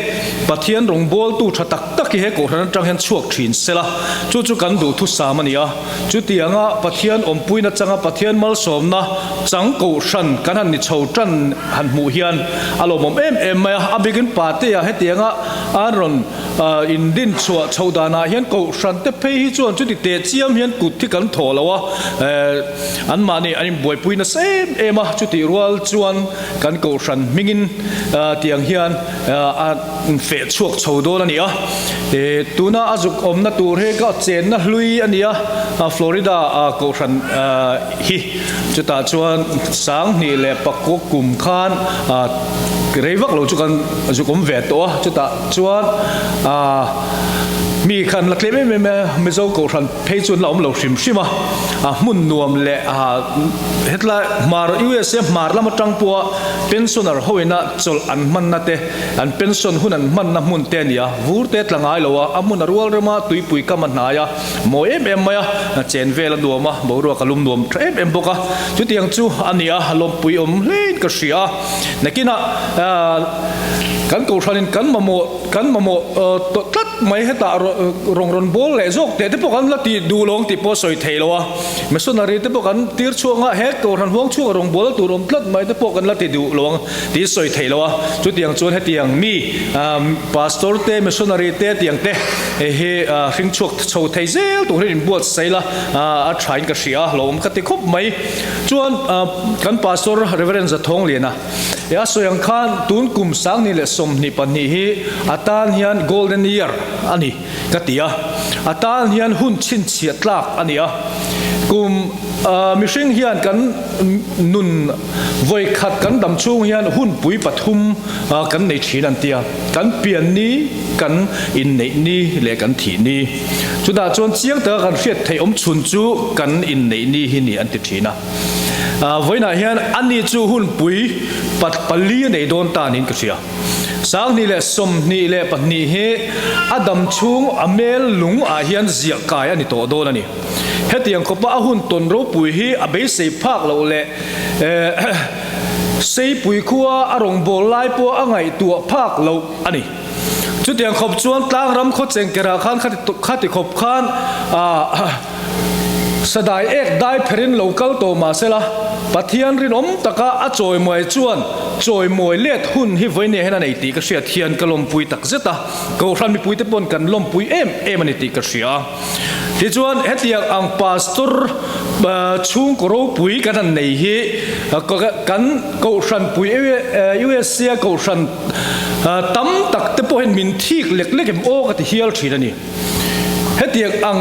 Pathian rawngbawltu tha tak tak hi he kohhran atang hian chhuak thin sela, chu chu kan duhthusam a ni a. Chutianga Pathian awmpuina changa Pathian malsawmna chang kohhran kan han ni chho tan han hmuh hian a lawmawm em em mai a. A bikin Patea hetianga an rawn indin chhuah chhoh danah hian kohhran te phei hi chuan chuti teh chiam hian kut hi kan thawh lo a, anmahni an inbuaipui nasa em em a. Chutih rual chuan kan kohhran hmingin tiang hian a feh chhuak chho dawn a ni a. Tuna a zuk awmna tur hi ka chenna hlui a ni a, Florida kohhran hi. Chutah chuan 2009 kum khan rei vak lo chu kan zuk awm ve tawh a. Chutah chuan mi khan la tlem em em a, Mizo kohhran phei chu an la awm lo hrim hrim a. A hmun nuam leh hetlai hmar USA hmar lam atang pawha pensioner hoina chawlh an hmanna te, An pension hun an hmanna hmun te a ni a, vur te tla ngai lo a, a hmun a rual rem a, tuipui kam a hnai a, mawi em em mai a, chen vel a nuam a, boruak a lum nuam tha em em bawk a, chutiang chu a ni a, lawmpui awm hlein ka hria a. Nakinah kan kohhranin kan mamawh kan mamawh tawh tlat mai hetah rawng rawn bawl leh zawk teh te pawh kan la tih duh lo ang tih pawh a sawi thei lo a, missionary te pawh kan tir chhuak a, he kohhran huang chhunga rawng bawl tur awm tlat mai te pawh kan la ti duh lo ang. Tih sawi theih lo a, chutiang chuan hetiang mi pastor te, missionary te tiang te hi hring chhuak chho thei zel tur hian inbuatsaih la a thain ka hria a, hlauhawm ka ti khawp mai. Chuan kan pastor Reverend Zathawngliana a sawi ang khan tun kum 2022 hi a tan hian golden year a ni ka ti a, a tan hian hun chhinchhiah tlak a ni a, kum mihring hian kan nun Vawi khat kan dam chhung hian hunpui pathum kan nei thin an tia, kan pian ni, kan inneih ni leh kan thih ni. Chutah chuan chiang taka kan hriat theih awm chhun chu kan inneih ni hi ni an ti thin a. Vawiinah hian ani chu hunpui pali a nei dawn ta niin ka hria. 2022 hi a dam chhung a mel lung ah hian ziah kai a ni tawh dawn a ni. Hetiang khawpa a hun tawn ropui hi a beisei phak loh leh Seipui khua a rawngbâwl lai pawh a ngaihtuah phak loh a ni. Chutiang khawp chuan tlangram khaw chengkerah khan khati khawp khan sadai ek dai pherin lo kal tawh mah sela, Pathian rinawm taka a chawimawi chuan chawimawi let hun hi vawinia hian a nei tih ka hriat hian ka lawmpui tak zet a, Kohhran mipuite pawn kan lawmpui em em a ni tih ka hria. Tichuan, hetiang ang pastor chhungkaw ropui kan han nei hi kan kohhranpui USA kohhran tam tak te pawhin min thik lek lek em aw ka ti hial thin a ni. Hetiang ang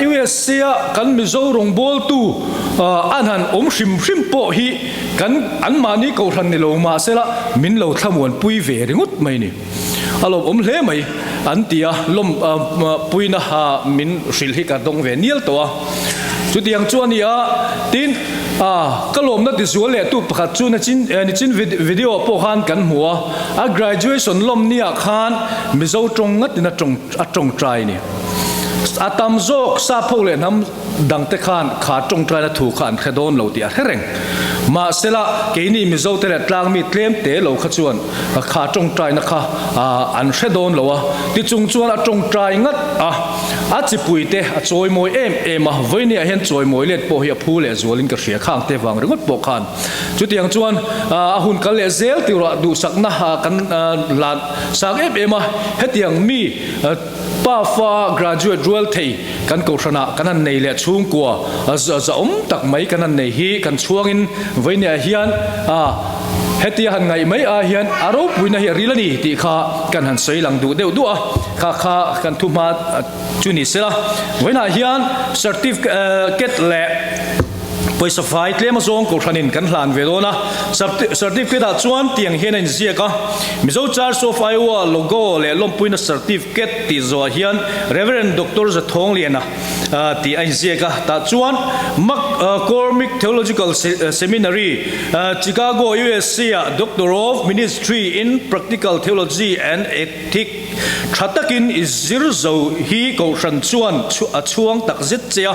USA kan Mizo rawngbawltu an han awm hrim hrim pawh hi kan anmahni kohhran ni lo mahsela min lo thlamuanpui ve ringawt mai a ni. A lawmawm hle mai an ti a, lawm puina min hrilh hi ka dawng ve nial tawh a. Chutiang chu a ni a, tin ka lawmna tizual leh tu pakhat chu nichin video pawh khan kan hmu a, a graduation lawm niah khan Mizo tawng ngatin a tawngtai a ni. A tam zawk Sapho leh hnam dangte khan kha tawngtaina thu kha an hre dawn lo tih a hre reng. Mahsela, keini Mizote leh tlangmi tlemte lo kha chuan kha tawngtaina kha an hre dawn lo a, tichung chuan a tawngtai ngat a, a chipuite a chawimawi em em a, vawinia hian chawimawi let pawh hi a phu leh zualin ka hria khang te vang ringawt pawh khan. Chutiang chuan a hun kal leh zel tirah duhsakna kan hlan sang em em a, hetiang mi Pafa graduate rual thei kan kohhranah kan han nei leh chhungkua zahawm tak mai kan han nei hi kan chhuangin vawinia hian hetia han ngaih mai ai hian a ropuina hi a ril a ni tih kha kan han sawi lang duh deuh duah a, kha kha kan thu hma chu ni sela. Vawiinah hian certificate leh. Pawisa fai tlem azawng Kohhranin kan hlan ve dawn a, Certificate ah chuan tiang hian a inziak a, Mizo Church of Iowa logo leh lawmpuina certificate tih zawhah hian Rev. Doctor Zathawngliana tih a inziak a, tah chuan McCormick Theological Seminary, Chicago, USA ah Doctor of Ministry in Practical Theology and Ethics Tha takin i zir zo hi Kohhran chuan a chhuang tak zet che a,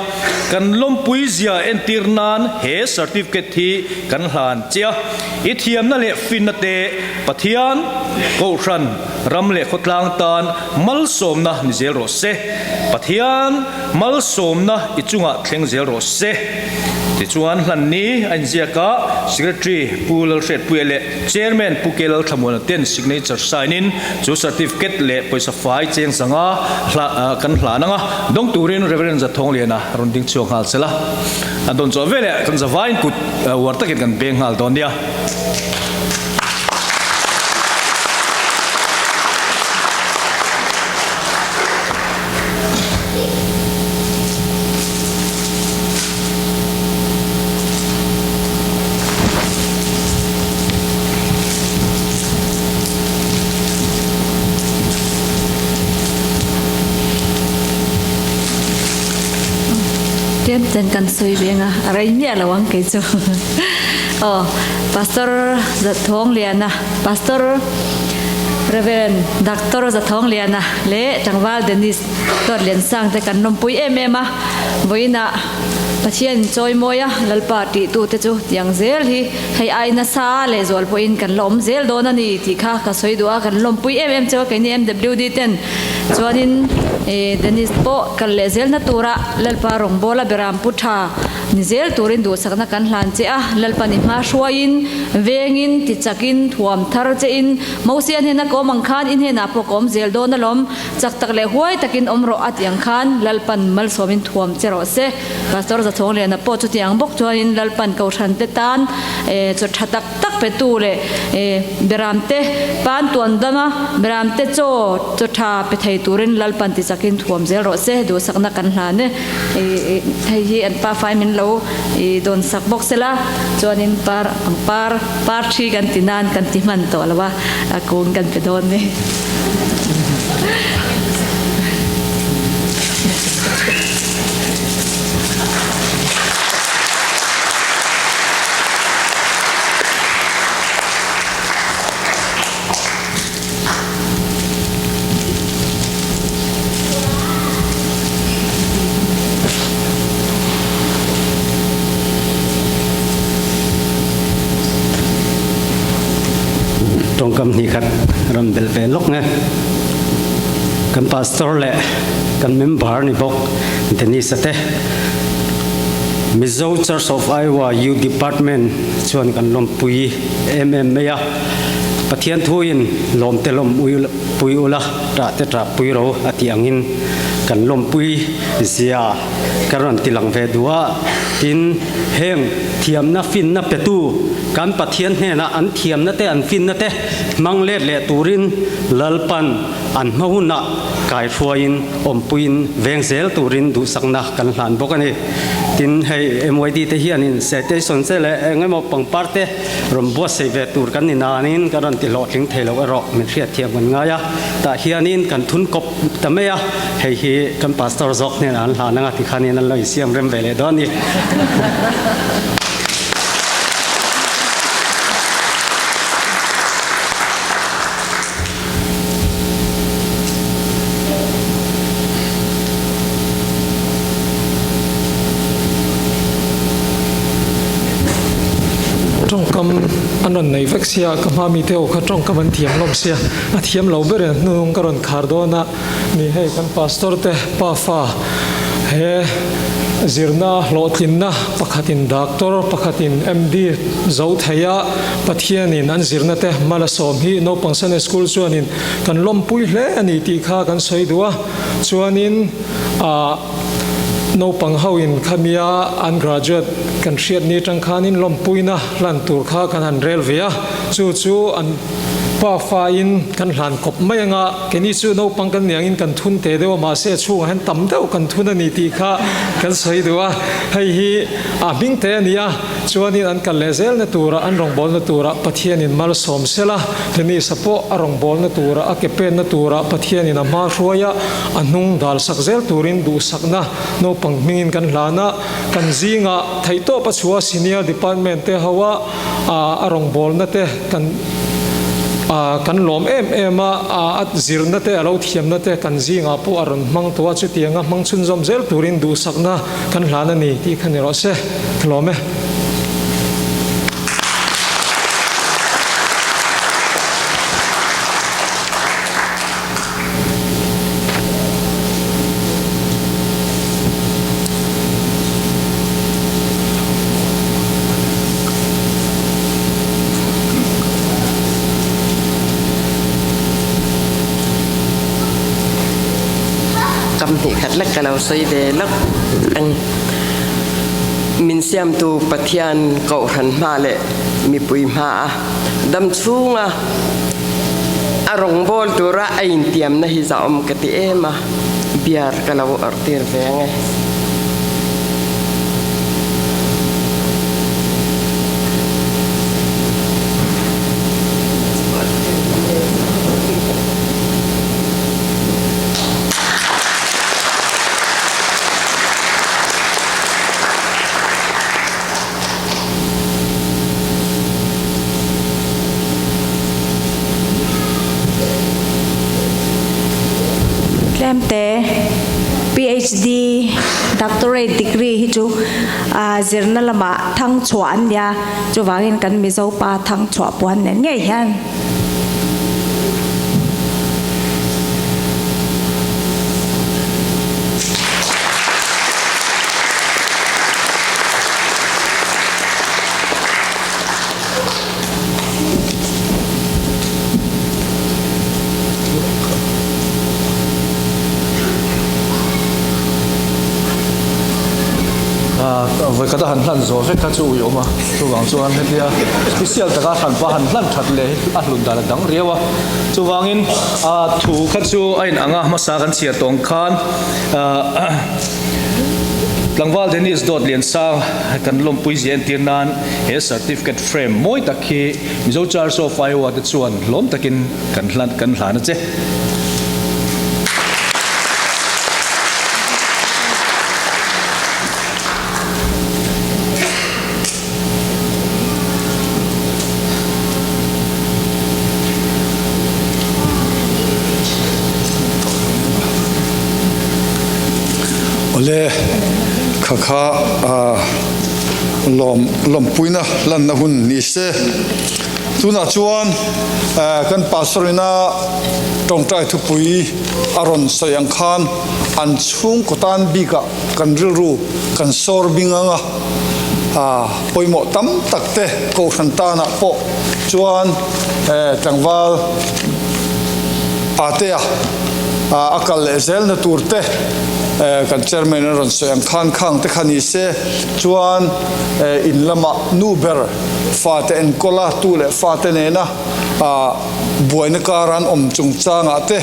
kan lawmpui zia entir nan he certificate hi kan hlan che a. I thiamna leh finna te Pathian, Kohhran, ram leh khawtlang tan malsawmna ni zel rawh se. Pathian malsawmna i chungah thleng zel rawh se. Tichuan hlanni a inziak a, Secretary Pu Lalhriatpuia leh Chairman Pu K Lalthlamuana ten signature sign in chu certificate leh pawisa fai cheng zanga hla kan hlan anga dawng turin Rev. Zathawngliana rawn ding chhuak nghal sela. A dawn chawh veleh kan zavaiin kut uar takin kan beng nghal dawn nia. Tlem ten kan sawi veng a, a rei miah lo ang kei chu. Aw, Pastor Zathawngliana, Pastor Reverend Doctor Zathawngliana leh Tlangval Dennis Tuatliansang te kan lawmpui em em a, vawiinah Pathian chawimawi a, Lalpa tihtute chu tiang zel hi hei ai nasa leh zual pawhin kan la awm zel dawn a ni tih kha ka sawi duh a, kan lawmpui em em cheu a keini MWD ten chuanin Dennis pawh kal leh zelna tura Lalpa rawngbawla beram pu tha ni zel turin duhsakna kan hlan che a, Lalpa ni hma hruaiin vengin tichakin thuam thar chein Mosia hnena ka awm ang khan i hnenah pawh ka awm zel dawn alawm. Chak tak leh huai takin awm rawh a tih ang khan Lalpan malsawmin thuam che rawh se. Pastor Zathawng Liana pawh chutiang bawk chuanin Lalpan Kohhran te tan chaw tha tak tak petu leh beramte pan tuan dama beramte chaw chaw tha pe thei turin Lalpan ti chakin thuam zel rawh se. Duhsakna kan hlan e. Hei hi an pa fai min lo dawn sak bawk sela chuanin par ang par par thi kan ti nan kan ti hman tawh lo a kung kan pe dawn ni. Tawngkam hnih khat rawn belh ve lawk nge. Kan pastor leh kan member ni bawk Dennis-a te Mizo Church of Iowa Youth Department chuan kan lawmpui em em mai a. Pathian thuin lawmte lawm pui ula, ṭahte ṭah pui ro a tih angin kan lawmpui zia ka rawn ti lang ve duh a. Tin, heng thiamna finna petu kan Pathian hnenah an thiamna te an finna te hmang let leh turin Lalpan an hma hunah kaihruaiin awmpuiin veng zel turin duhsakna kan hlan bawk a ni. Tin, hei MYD te hianin citation che leh eng emaw pangpar te rawn buatsaih ve tur kan ni nanin ka rawn ti hlawhtling thei lo erawh min hriatthiam kan ngai a. Tah hianin kan thun kawp ta mai a, hei hi kan pastor zawk hnenah an hlan anga tikhanin an lo insiam rem ve leh dawn a ni. Tawngkam an rawn nei vek sia, ka hma mite ho kha tawngkam an thiam hlawm sia, a thiam lo ber in hnung ka rawn khar dawn a ni hei kan pastor te pafa he zirna hlawhtlinna pakhatin doctor pakhatin MD zo thei a Pathianin an zirna te mal a sawm hi naupang Sunday school chuanin kan lawmpui hle a ni tih kha kan sawi duh a, chuanin ah naupang ho in khamia an graduate kan hriat ni atang khanin lawmpuina hlan tur kha kan han rel ve a, chu chu an. Pafa in kan hlan kawp mai anga keini chu naupang kan nih angin kan thun teh deuh a mahse a chhungah hian tam deuh kan thun a ni tih kha kan sawi duh a, hei hi a hming teh a ni a, chuanin an kal leh zelna tura an rawngbawlna tura Pathianin malsawm sela, Dennis-a pawh a rawngbawlna tura a ke penna tura Pathianin a hma hruai a, a hnung dal sak zel turin duhsakna naupang hmingin kan hlan a, kan zingah theihtawp a chhuah senior department te ho a a rawngbawlna te kan kan lawm em em a, a zirna te a lo thiamna te kan zingah pawh a rawn hmang tawh a, chutianga hmang chhunzawm zel turin duhsakna kan hlan a ni tih kha ni rawh se, ka lawm e. Kam hnih khat lek ka lo sawi ve lawk ang. Min siamtu Pathian kohhran hma leh mipui hma a dam chhunga a rawngbâwl tura a intiamna hi zahawm ka ti em a, biar ka lo awrhtir ve ang e. Tlemte PhD, Doctorate degree hi chu zirna lamah thang chhuah an nia, chuvangin kan Mizo pa thang chhuah puan nen ngei hian. Vawikhat a han hlan zawh vek kha chu ui awm a, chuvang chuan hetia special taka hran pa han hlan that leh hi a hlut dan a dang riau a, chuvangin thu kha chu a inang a hmasa kan chhiar tawng khan. Tlangval Dennis Dawt Liansang kan lawmpui zia entir nan he certificate frame mawi tak hi Mizo Church of Iowa te chuan hlawm takin kan hlan kan hlan a che. Awle, kha kha lawm lawmpuina lanna hun ni se. Tunah chuan kan pastor ina tawngtai thupui a rawn sawi ang khan an chhungkaw tan bikah kan rilru kan sawr bing ang a. Pawimawh tam tak te Kohhran tanah pawh chuan tlangval Patea a kal leh zelna tur te kan chairman a rawn sawi ang khan khang te kha ni se chuan in lamah nu ber fate enkawl a tu leh fate nena buaina kara an awm chungchangah te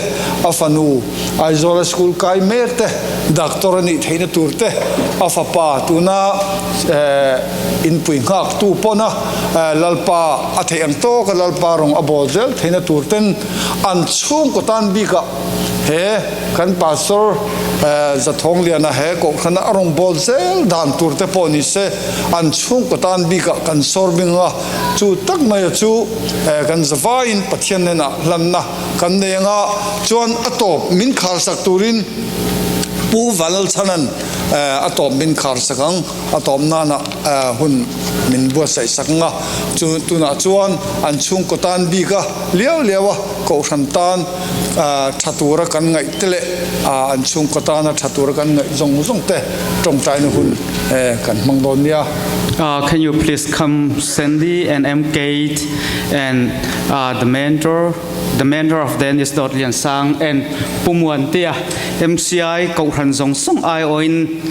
a fanu Aizawla school kai mek te, doctor a nih theihna tur te, a fapa tuna inpui nghaktu pawna Lalpa a theih ang tawka Lalpa rawng a bawl zel theihna tur ten an chhungkaw tan bikah he kan Pastor Zathawngliana he kohhrana a rawn bawl zel dan tur te pawh ni se an chhungkaw tan bikah kan sawr bing a, chu tak maia chu kan zavaiin Pathian hnenah hlanna Kan nei anga chuan a tawp min khar sak turin Pu Vanlalchhanan a tawp min khar sak ang, a tawp nana hun min buatsaih sak ang a, chu tunah chuan an chhungkaw tan bik a liau liau a, kohhran tan tha tura kan ngaih te leh an chhungkaw tana tha tura kan ngaih zawng zawng te tawngtaina hun kan hmang dawn nia. Can you please come Sandy and M Kate and the mentor the mentor of Dennis Dawt Lian Sang and Pu Muantea MCI Kohhran zawng zawng aiawhin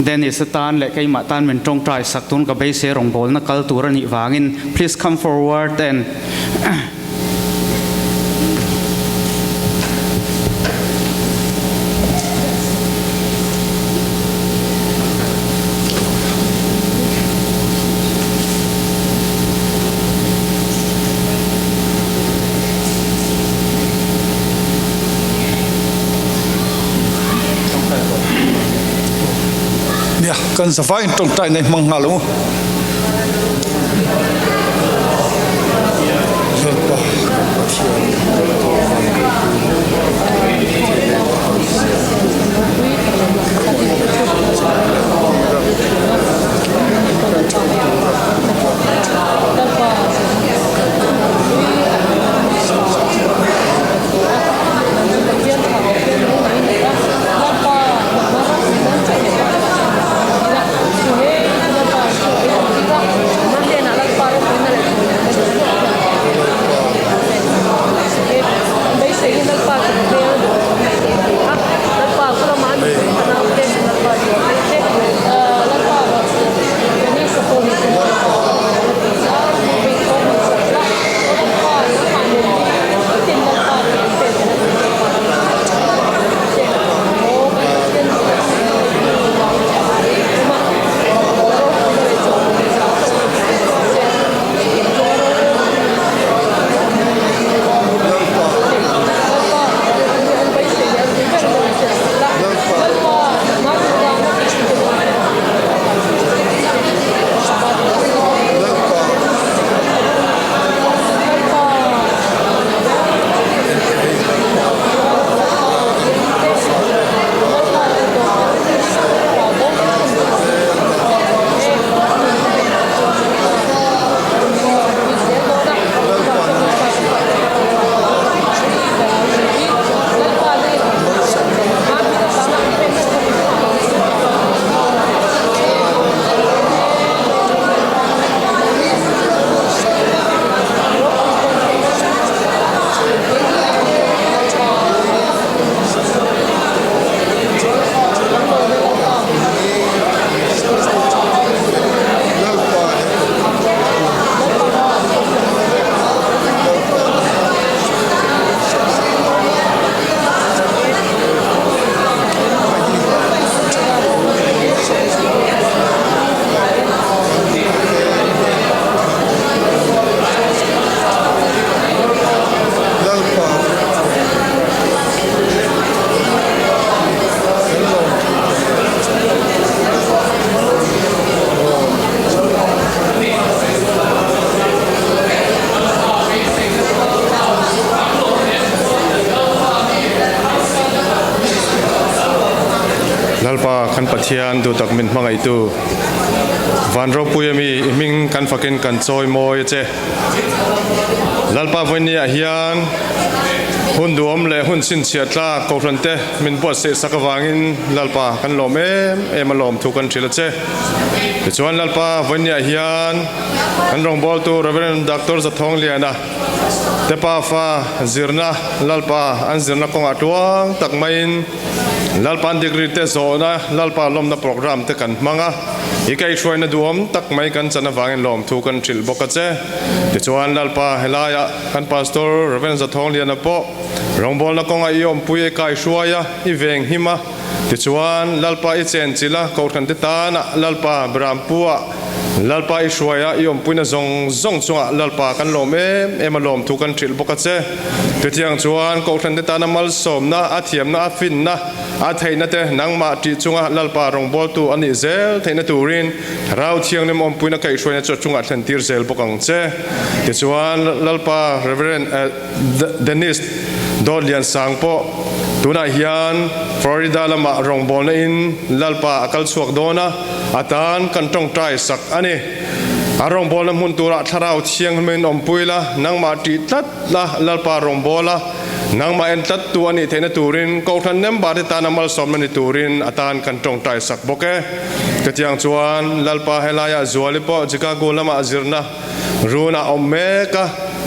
Dennis atan leh keimah tan min tawngtai sak tun ka beisei rawngbawlna kal tur a nih vangin please come forward and. Nia, kan zavaiin tawngtaina i hmang nghal ang u. Lalpa kan Pathian Lalpa kan Pathian duhtak min hmangaihtu Van ropui ami i hming kan fakin kan chawi mawi a che. Lalpa vawinia hian hun duhawm leh hun chhinchhiah tlak Kohhran te min buatsaih sak avangin Lalpa kan lawm em em a lawm thu kan hrilh a che. Tichuan Lalpa vawinia hian kan rawngbawltu Rev. Doctor Zathawngliana te pafa zirna Lalpa an zirna kawngah tluang tak maiin Lalpa an degree te zawhna Lalpa lawmna program te kan hmang a, i kaihhruaina duhawm tak mai kan chan avangin lawmthu kan hrilh bawk a che. Tichuan Lalpa helaiah kan Pastor Rev. Zathawngliana pawh rawngbawlna kawnga i awmpui i kaihruai a, i venghim a. Tichuan Lalpa i chenchilh a, Kohhran te tana Lalpa Brampu-ah Lalpa i hruai a, i awmpuina zawng zawng chungah Lalpa kan lawm em em a lawmthu kan hrilh bawk a che. Chutiang chuan Kohhran te tana malsawmna, a thiamna, a finna, a theihna te nangmah tih chunga Lalpa rawngbawltu a nih zel theihna turin Thlarau Thianghlim awmpuina kaihhruaina chu a chungah thlen tir zel bawk ang che. Tichuan Lalpa Rev. Dennis Dawtliansang pawh tunah hian Florida lamah rawngbawlna in Lalpa a kal chhuak dawn a, a tan kan tawngtai sak a ni. A rawngbawlna hmun turah Thlarau Thianghlimin awmpui la, nangmah tih tlat la, Lalpa rawngbawla nangmah en tlattu a nih theihna turin Kohhran member te tana malsawmna ni turin a tan kan tawngtai sak bawk e. Chutiang chuan Lalpa helaiah Zuali pawh Chicago lamah zirna runah a awm mek a,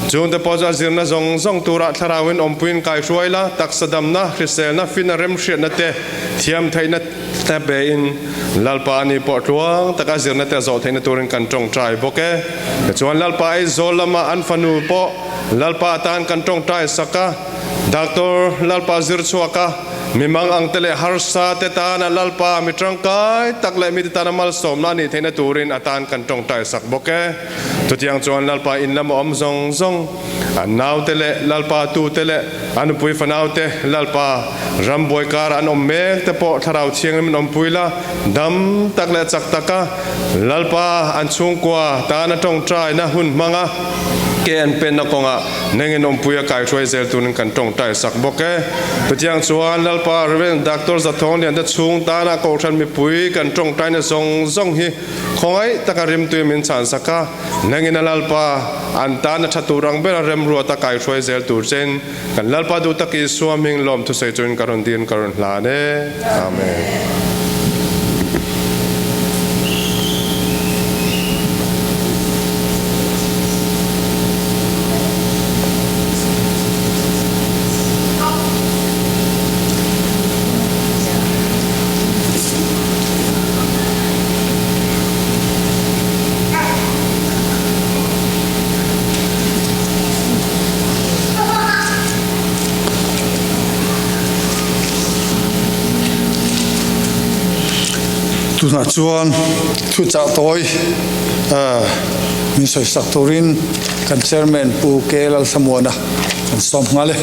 chungte pawh chu a zirna zawng zawng turah thlarauin awmpuiin kaihruai la, taksa damna, hriselna, fina remhriatna te, thiam theihna te pein Lalpa ani pawh tluang taka zirna te a zawh theihna turin kan tawngtai bawk e. Tichuan Lalpa Aizawl lama an fanu pawh Lalpa atan kan tawngtai sak a, Doctor Lalpa zir chhuak a. Mi mangang te leh harsa te tana Lalpa mi tangkai tak leh mite tana malsawmna a nih theihna turin a tan kan tawngtai sak bawk e. Chutiang chuan Lalpa in lama awm zawng zawng, an naute leh Lalpa tute leh a nupui fanaute Lalpa rambuai karah an awm mek te pawh Thlarau Thianghlim in awmpui la, dam tak leh chak taka Lalpa an chhungkua tana tawngtaina hun hmanga ke an penna kawngah nengin awmpui a kaihruai zel turin kan tawngtai sak bawk e. Chutiang chuan Lalpa Rev. Doctor Zathawng Liante chhung tana Kohhran mipui kan tawngtaina zawng zawng hi Khawngaih taka rimtui min chhansak a, nangin a Lalpa an tan a tha tur ang bera remruat a kaihruai zel tur chein kan Lalpa duh tak Isua hming lawm thusawi chuin ka rawn din ka rawn hlan e. Amen. Tunah chuan thuchah tawi min sawisak turin kan Chairman Pu K Lalthlamuana kan sawm nghal e.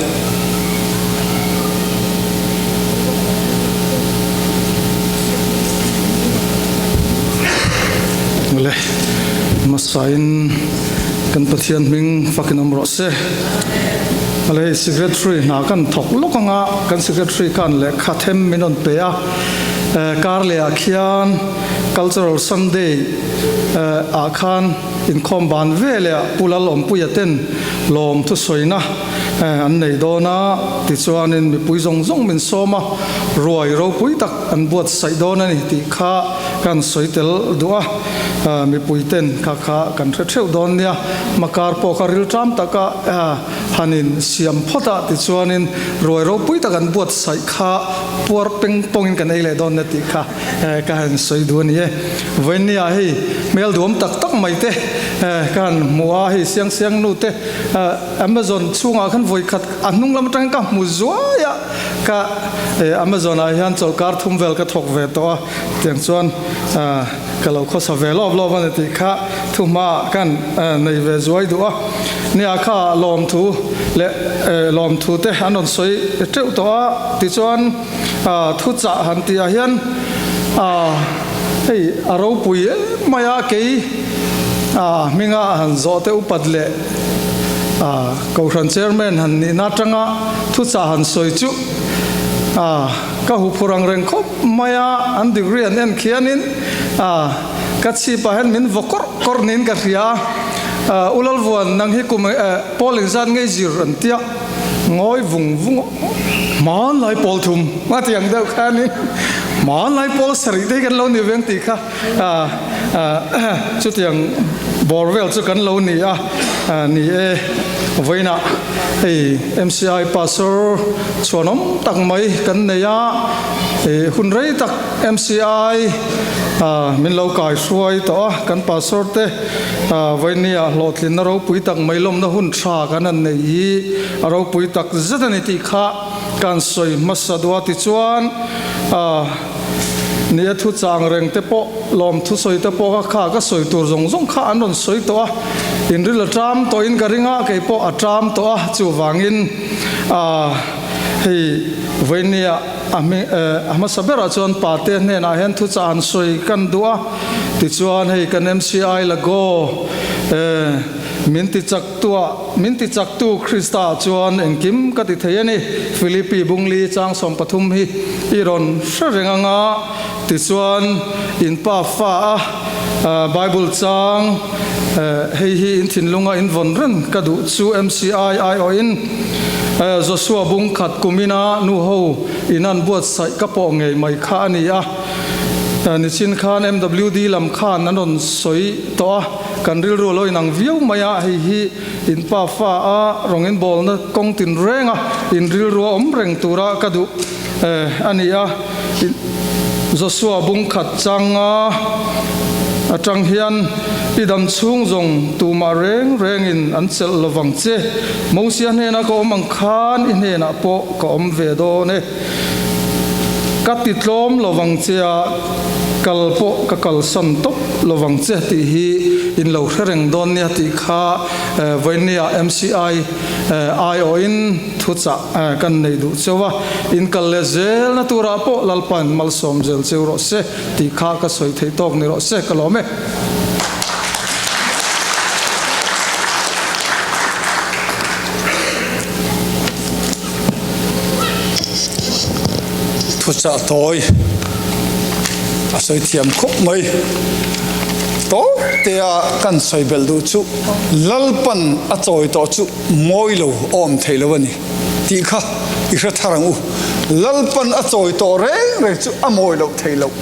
Le hmasain kan Pathian hming fakin awm rawh se. Ale secretary hna kan thawk lawk anga kan secretary khan lehkha them min rawn pe a. Kar leh ah khian Cultural Sunday ah khan inkhawm ban veleh ah Pu Lalawmpuia ten lawm thusawina an nei dawn a, tichuanin mipui zawng zawng min sawm a, ruai ropui tak an buatsaih dawn a ni tih kha kan sawi tel duh a, mipui ten kha kha kan hre theuh dawn nia, makar pawh kha rilṭam taka han in siam phawt a, tichuanin ruai ropui tak an buatsaih kha puar peng pawngin kan ei leh dawn nia tih kha ka han sawi duh a ni e. Vawinia hei hmel duam tak tak mai te ka han hmu a, hei siang siang nu te Amazon chhungah khan vawi khat a hnung lam atangin ka hmu zuai a, ka Amazon ah hian chawlhkar thum vel ka thawk ve tawh a, tiang chuan ka lo khawsa ve lawp lawp a ni tih kha thu hmaah khan nei ve zuai duh a. Nia kha lawmthu leh lawmthu te an rawn sawi teuh tawh a, tichuan thuchah han tih ah hian hei a ropui em mai a, kei hminga han zawh te upat leh Kohhran Chairman han nihna atanga thuchah han sawi chu ka huphur ang reng khawp mai a, an degree an en khianin ka chhipah hian min vaw kawrh kawrh niin ka hria a, U Lalvuan nang hi kum pawl engzat ngei zir an tia ngawi vung vung hmanlai pawl thum a ti ang deuh khanin hmanlai pawl sarih te hi kan lo ni veng tih kha Chutiang bawr vel chu kan lo ni a, ni e, vawiinah hei MCI Pastor chhuanawm tak mai kan nei a, hun rei tak MCI min lo kai hruai tawh a, kan Pastor te vawinia hlawhtlinna ropui tak mai lawmna hun tha kan han nei hi a ropui tak zet a ni tih kha kan sawi hmasa duh a, tichuan. Nia thu chang reng te pawh lawm thusawi te pawh kha kha ka sawi tur zawng zawng kha an rawn sawi tawh a, inril a ṭam tawhin ka ring a, kei pawh a ṭam tawh a, chuvangin aah hei vawinia a hming a hmasa berah chuan pate hnenah hian thuchah han sawi kan duh a, tichuan hei kan MCI Lago eh min ti chak Tuah min ti chaktu Krista chuan engkim ka ti thei a ni. Philippi bungli chang 13 hi i rawn hre reng anga tichuan in pa fa a Bible chang hei hi in thinlunga in vawn reng ka duh chu MCI aiawhin Joshua bung khat kumina nu ho in an buatsaih ka pawh ngei mai kha a ni a. Nichin khan MWD lam khan an rawn sawi tawh a. Kan rilru a lo inang viau mai a, hei hi in pa fa a rawng in bawlna kawng tin reng a, in rilru a awm reng tura ka duh a ni a. Joshua bung khat changa atang hian i dam chhung zawng tumah reng rengin an chelh lovang che. Mosia hnena ka awm ang khan i hnenah pawh ka awm ve dawn e. Ka ti tlawm lovang che a, kal pawh ka kalsan tawp lovang che tih hi in lo hre reng dawn nia tih kha vawinia MCI aiawhin thuchah kan nei duh cheu a, in kal leh zelna turah pawh Lalpain malsawm zel cheu rawh se tih kha ka sawi theih tawk ni rawh se ka lawm e. Thuchah tawi a sawi thiam khawp mai. Tawp tea kan sawi belh duh chu Lalpan a chawi tawh chu mawi lo awm thei lo a ni tih kha i hre thar ang u. Lalpan a chawi tawh reng reng chu a mawi loh thei loh.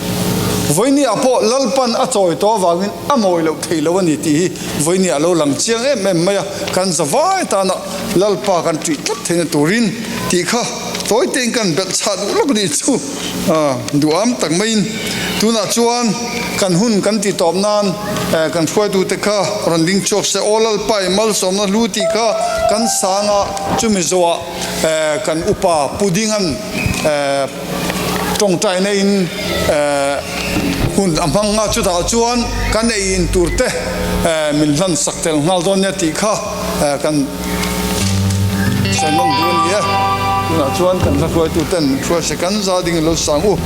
Vawinia pawh Lalpan a chawi tawh avangin a mawi loh thei lo a ni tih hi vawinia a lo lang chiang em em mai a, kan zavai tana Lalpa kan ṭih tlat theihna turin tih kha tawi tein kan belh chhah duh lawk nih chu duham tak maiin tunah chuan kan hun kan ti tawp nan kan hruaitute kha rawn ding chhuak se aw Lalpa i malsawmna hlu tih kha kan sang a, chumi zawhah kan upa Pu Dinga'n tawngtaina in hun a hmang a, chutah chuan kan ei in tur te min hlan sak tel nghal dawn nia tih kha. Kan sawi nawm duh a ni e. Tunah chuan kan hla hruaitu ten hruai se kan za ding in lo sang u.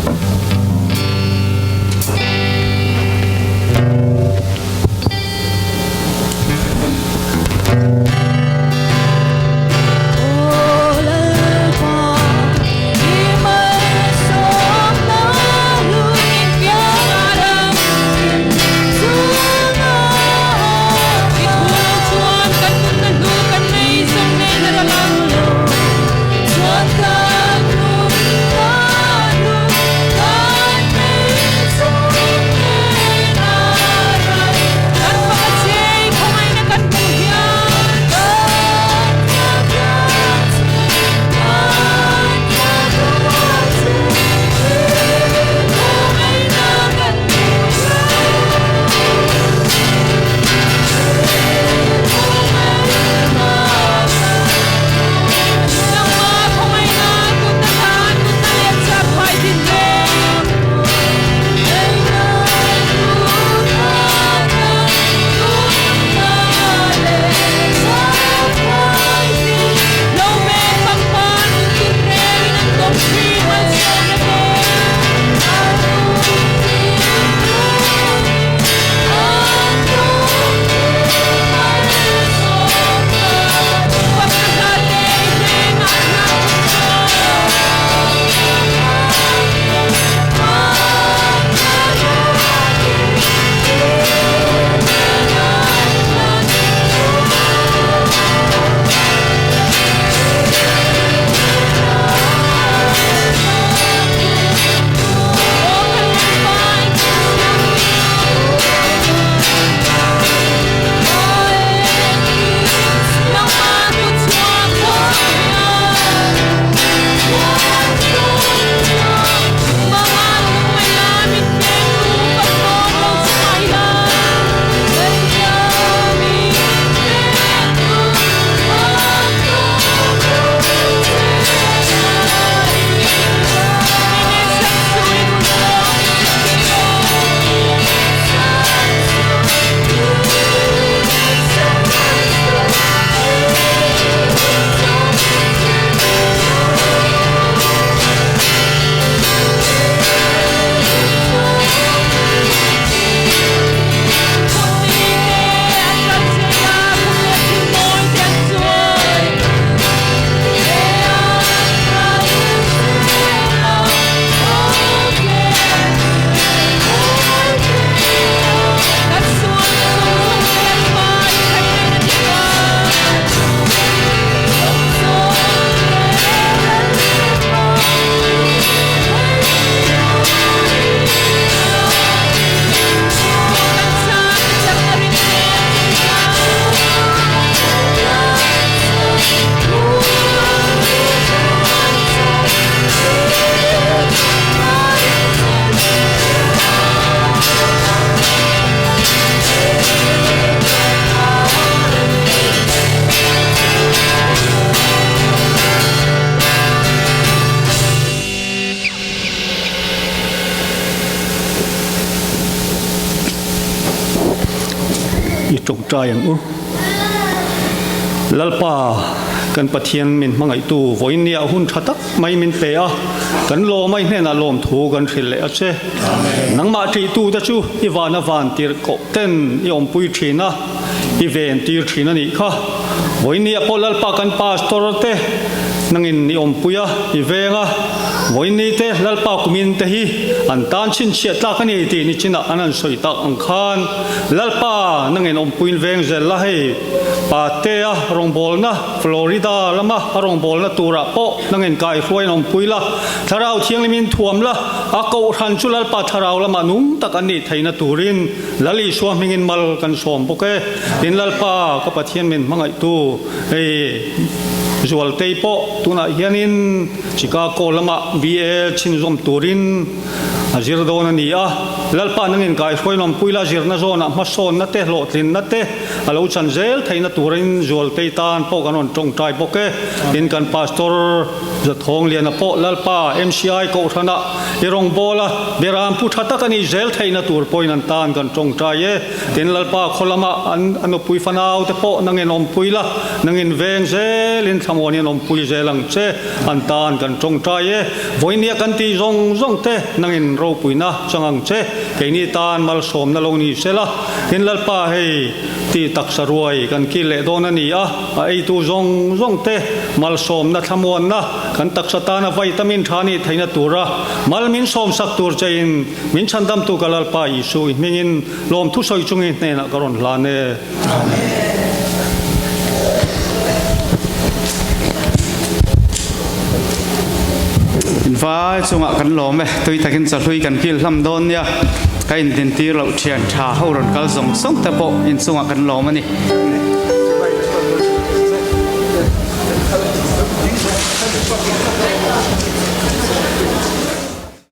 tawngtai ang u. Lalpa, kan Pathian min hmangaihtu vawiinniah hun tha tak mai min pe a, kan lawm a, i hnenah lawmthu kan hrilh leh a che. Nangmah ṭihtute chu i vana van tirh koh ten i awmpui ṭhin a, i ven tir ṭhin a nih kha. Vawiinniah pawh Lalpa kan Pastor te nangin i awmpui a, i veng a. Vawiinni te Lalpa kumin te hi an tan chhinchhiah tlak a ni tih nichinah an han sawi tak ang khan Lalpa nangin awmpuiin veng zel la hei Patea rawngbawlna Florida lama a rawngbawlna turah pawh nangin kaihruaiin awmpui la, Thlarau Thianghlimin thuam la, a kohhran chu Lalpa Thlarau lamah nung tak an nih theihna turin Lal Isua hmingin mal kan sawm bawk e. Tin Lalpa ka Pathian min hmangaihtu hei Zualtei pawh tunah hianin Chicago lamah BA chhinzawm turin a zir dawn a ni a. Lalpa nangin kaihruaiin awmpui la, zirna zawnah hmasawnna te, hlawhtlinna te a lo chan zel theihna turin Zualtei tan pawh kan rawn tawngtai bawk e. Tin kan Pastor Zathawngliana pawh Lalpa MCI Kohhranah i rawngbâwl a, beram pu tha tak a nih zel theihna tur pawhin an tan kan tawngtai e. Tin Lalpa khaw lama an a nupui fanau te pawh nangin awmpui la, nangin veng zelin thlamuanin awmpui zel ang che, an tan kan tawngtai e. Vawinia kan tih zawng zawng te nangin ropuina chang ang che, keini tan malsawmna lo ni se la. Tin Lalpa hei ti taksa ruai kan kil leh dawn a ni a, a eitu zawng zawng te malsawmna thlamuanna kan taksa tana vitamin tha nih theihna tura mal min sawmsak tur chein min chhandamtu ka Lalpa Isu i hmingin lawmthu sawi chungi hnenah ka rawn hlan e. Amen. In vai chungah kan lawm e, tui takin chawhlui kan kil hlam dawn nia, ka indintir loh thian tha ho rawn kal zawng zawng te pawh in chungah kan lawm a ni.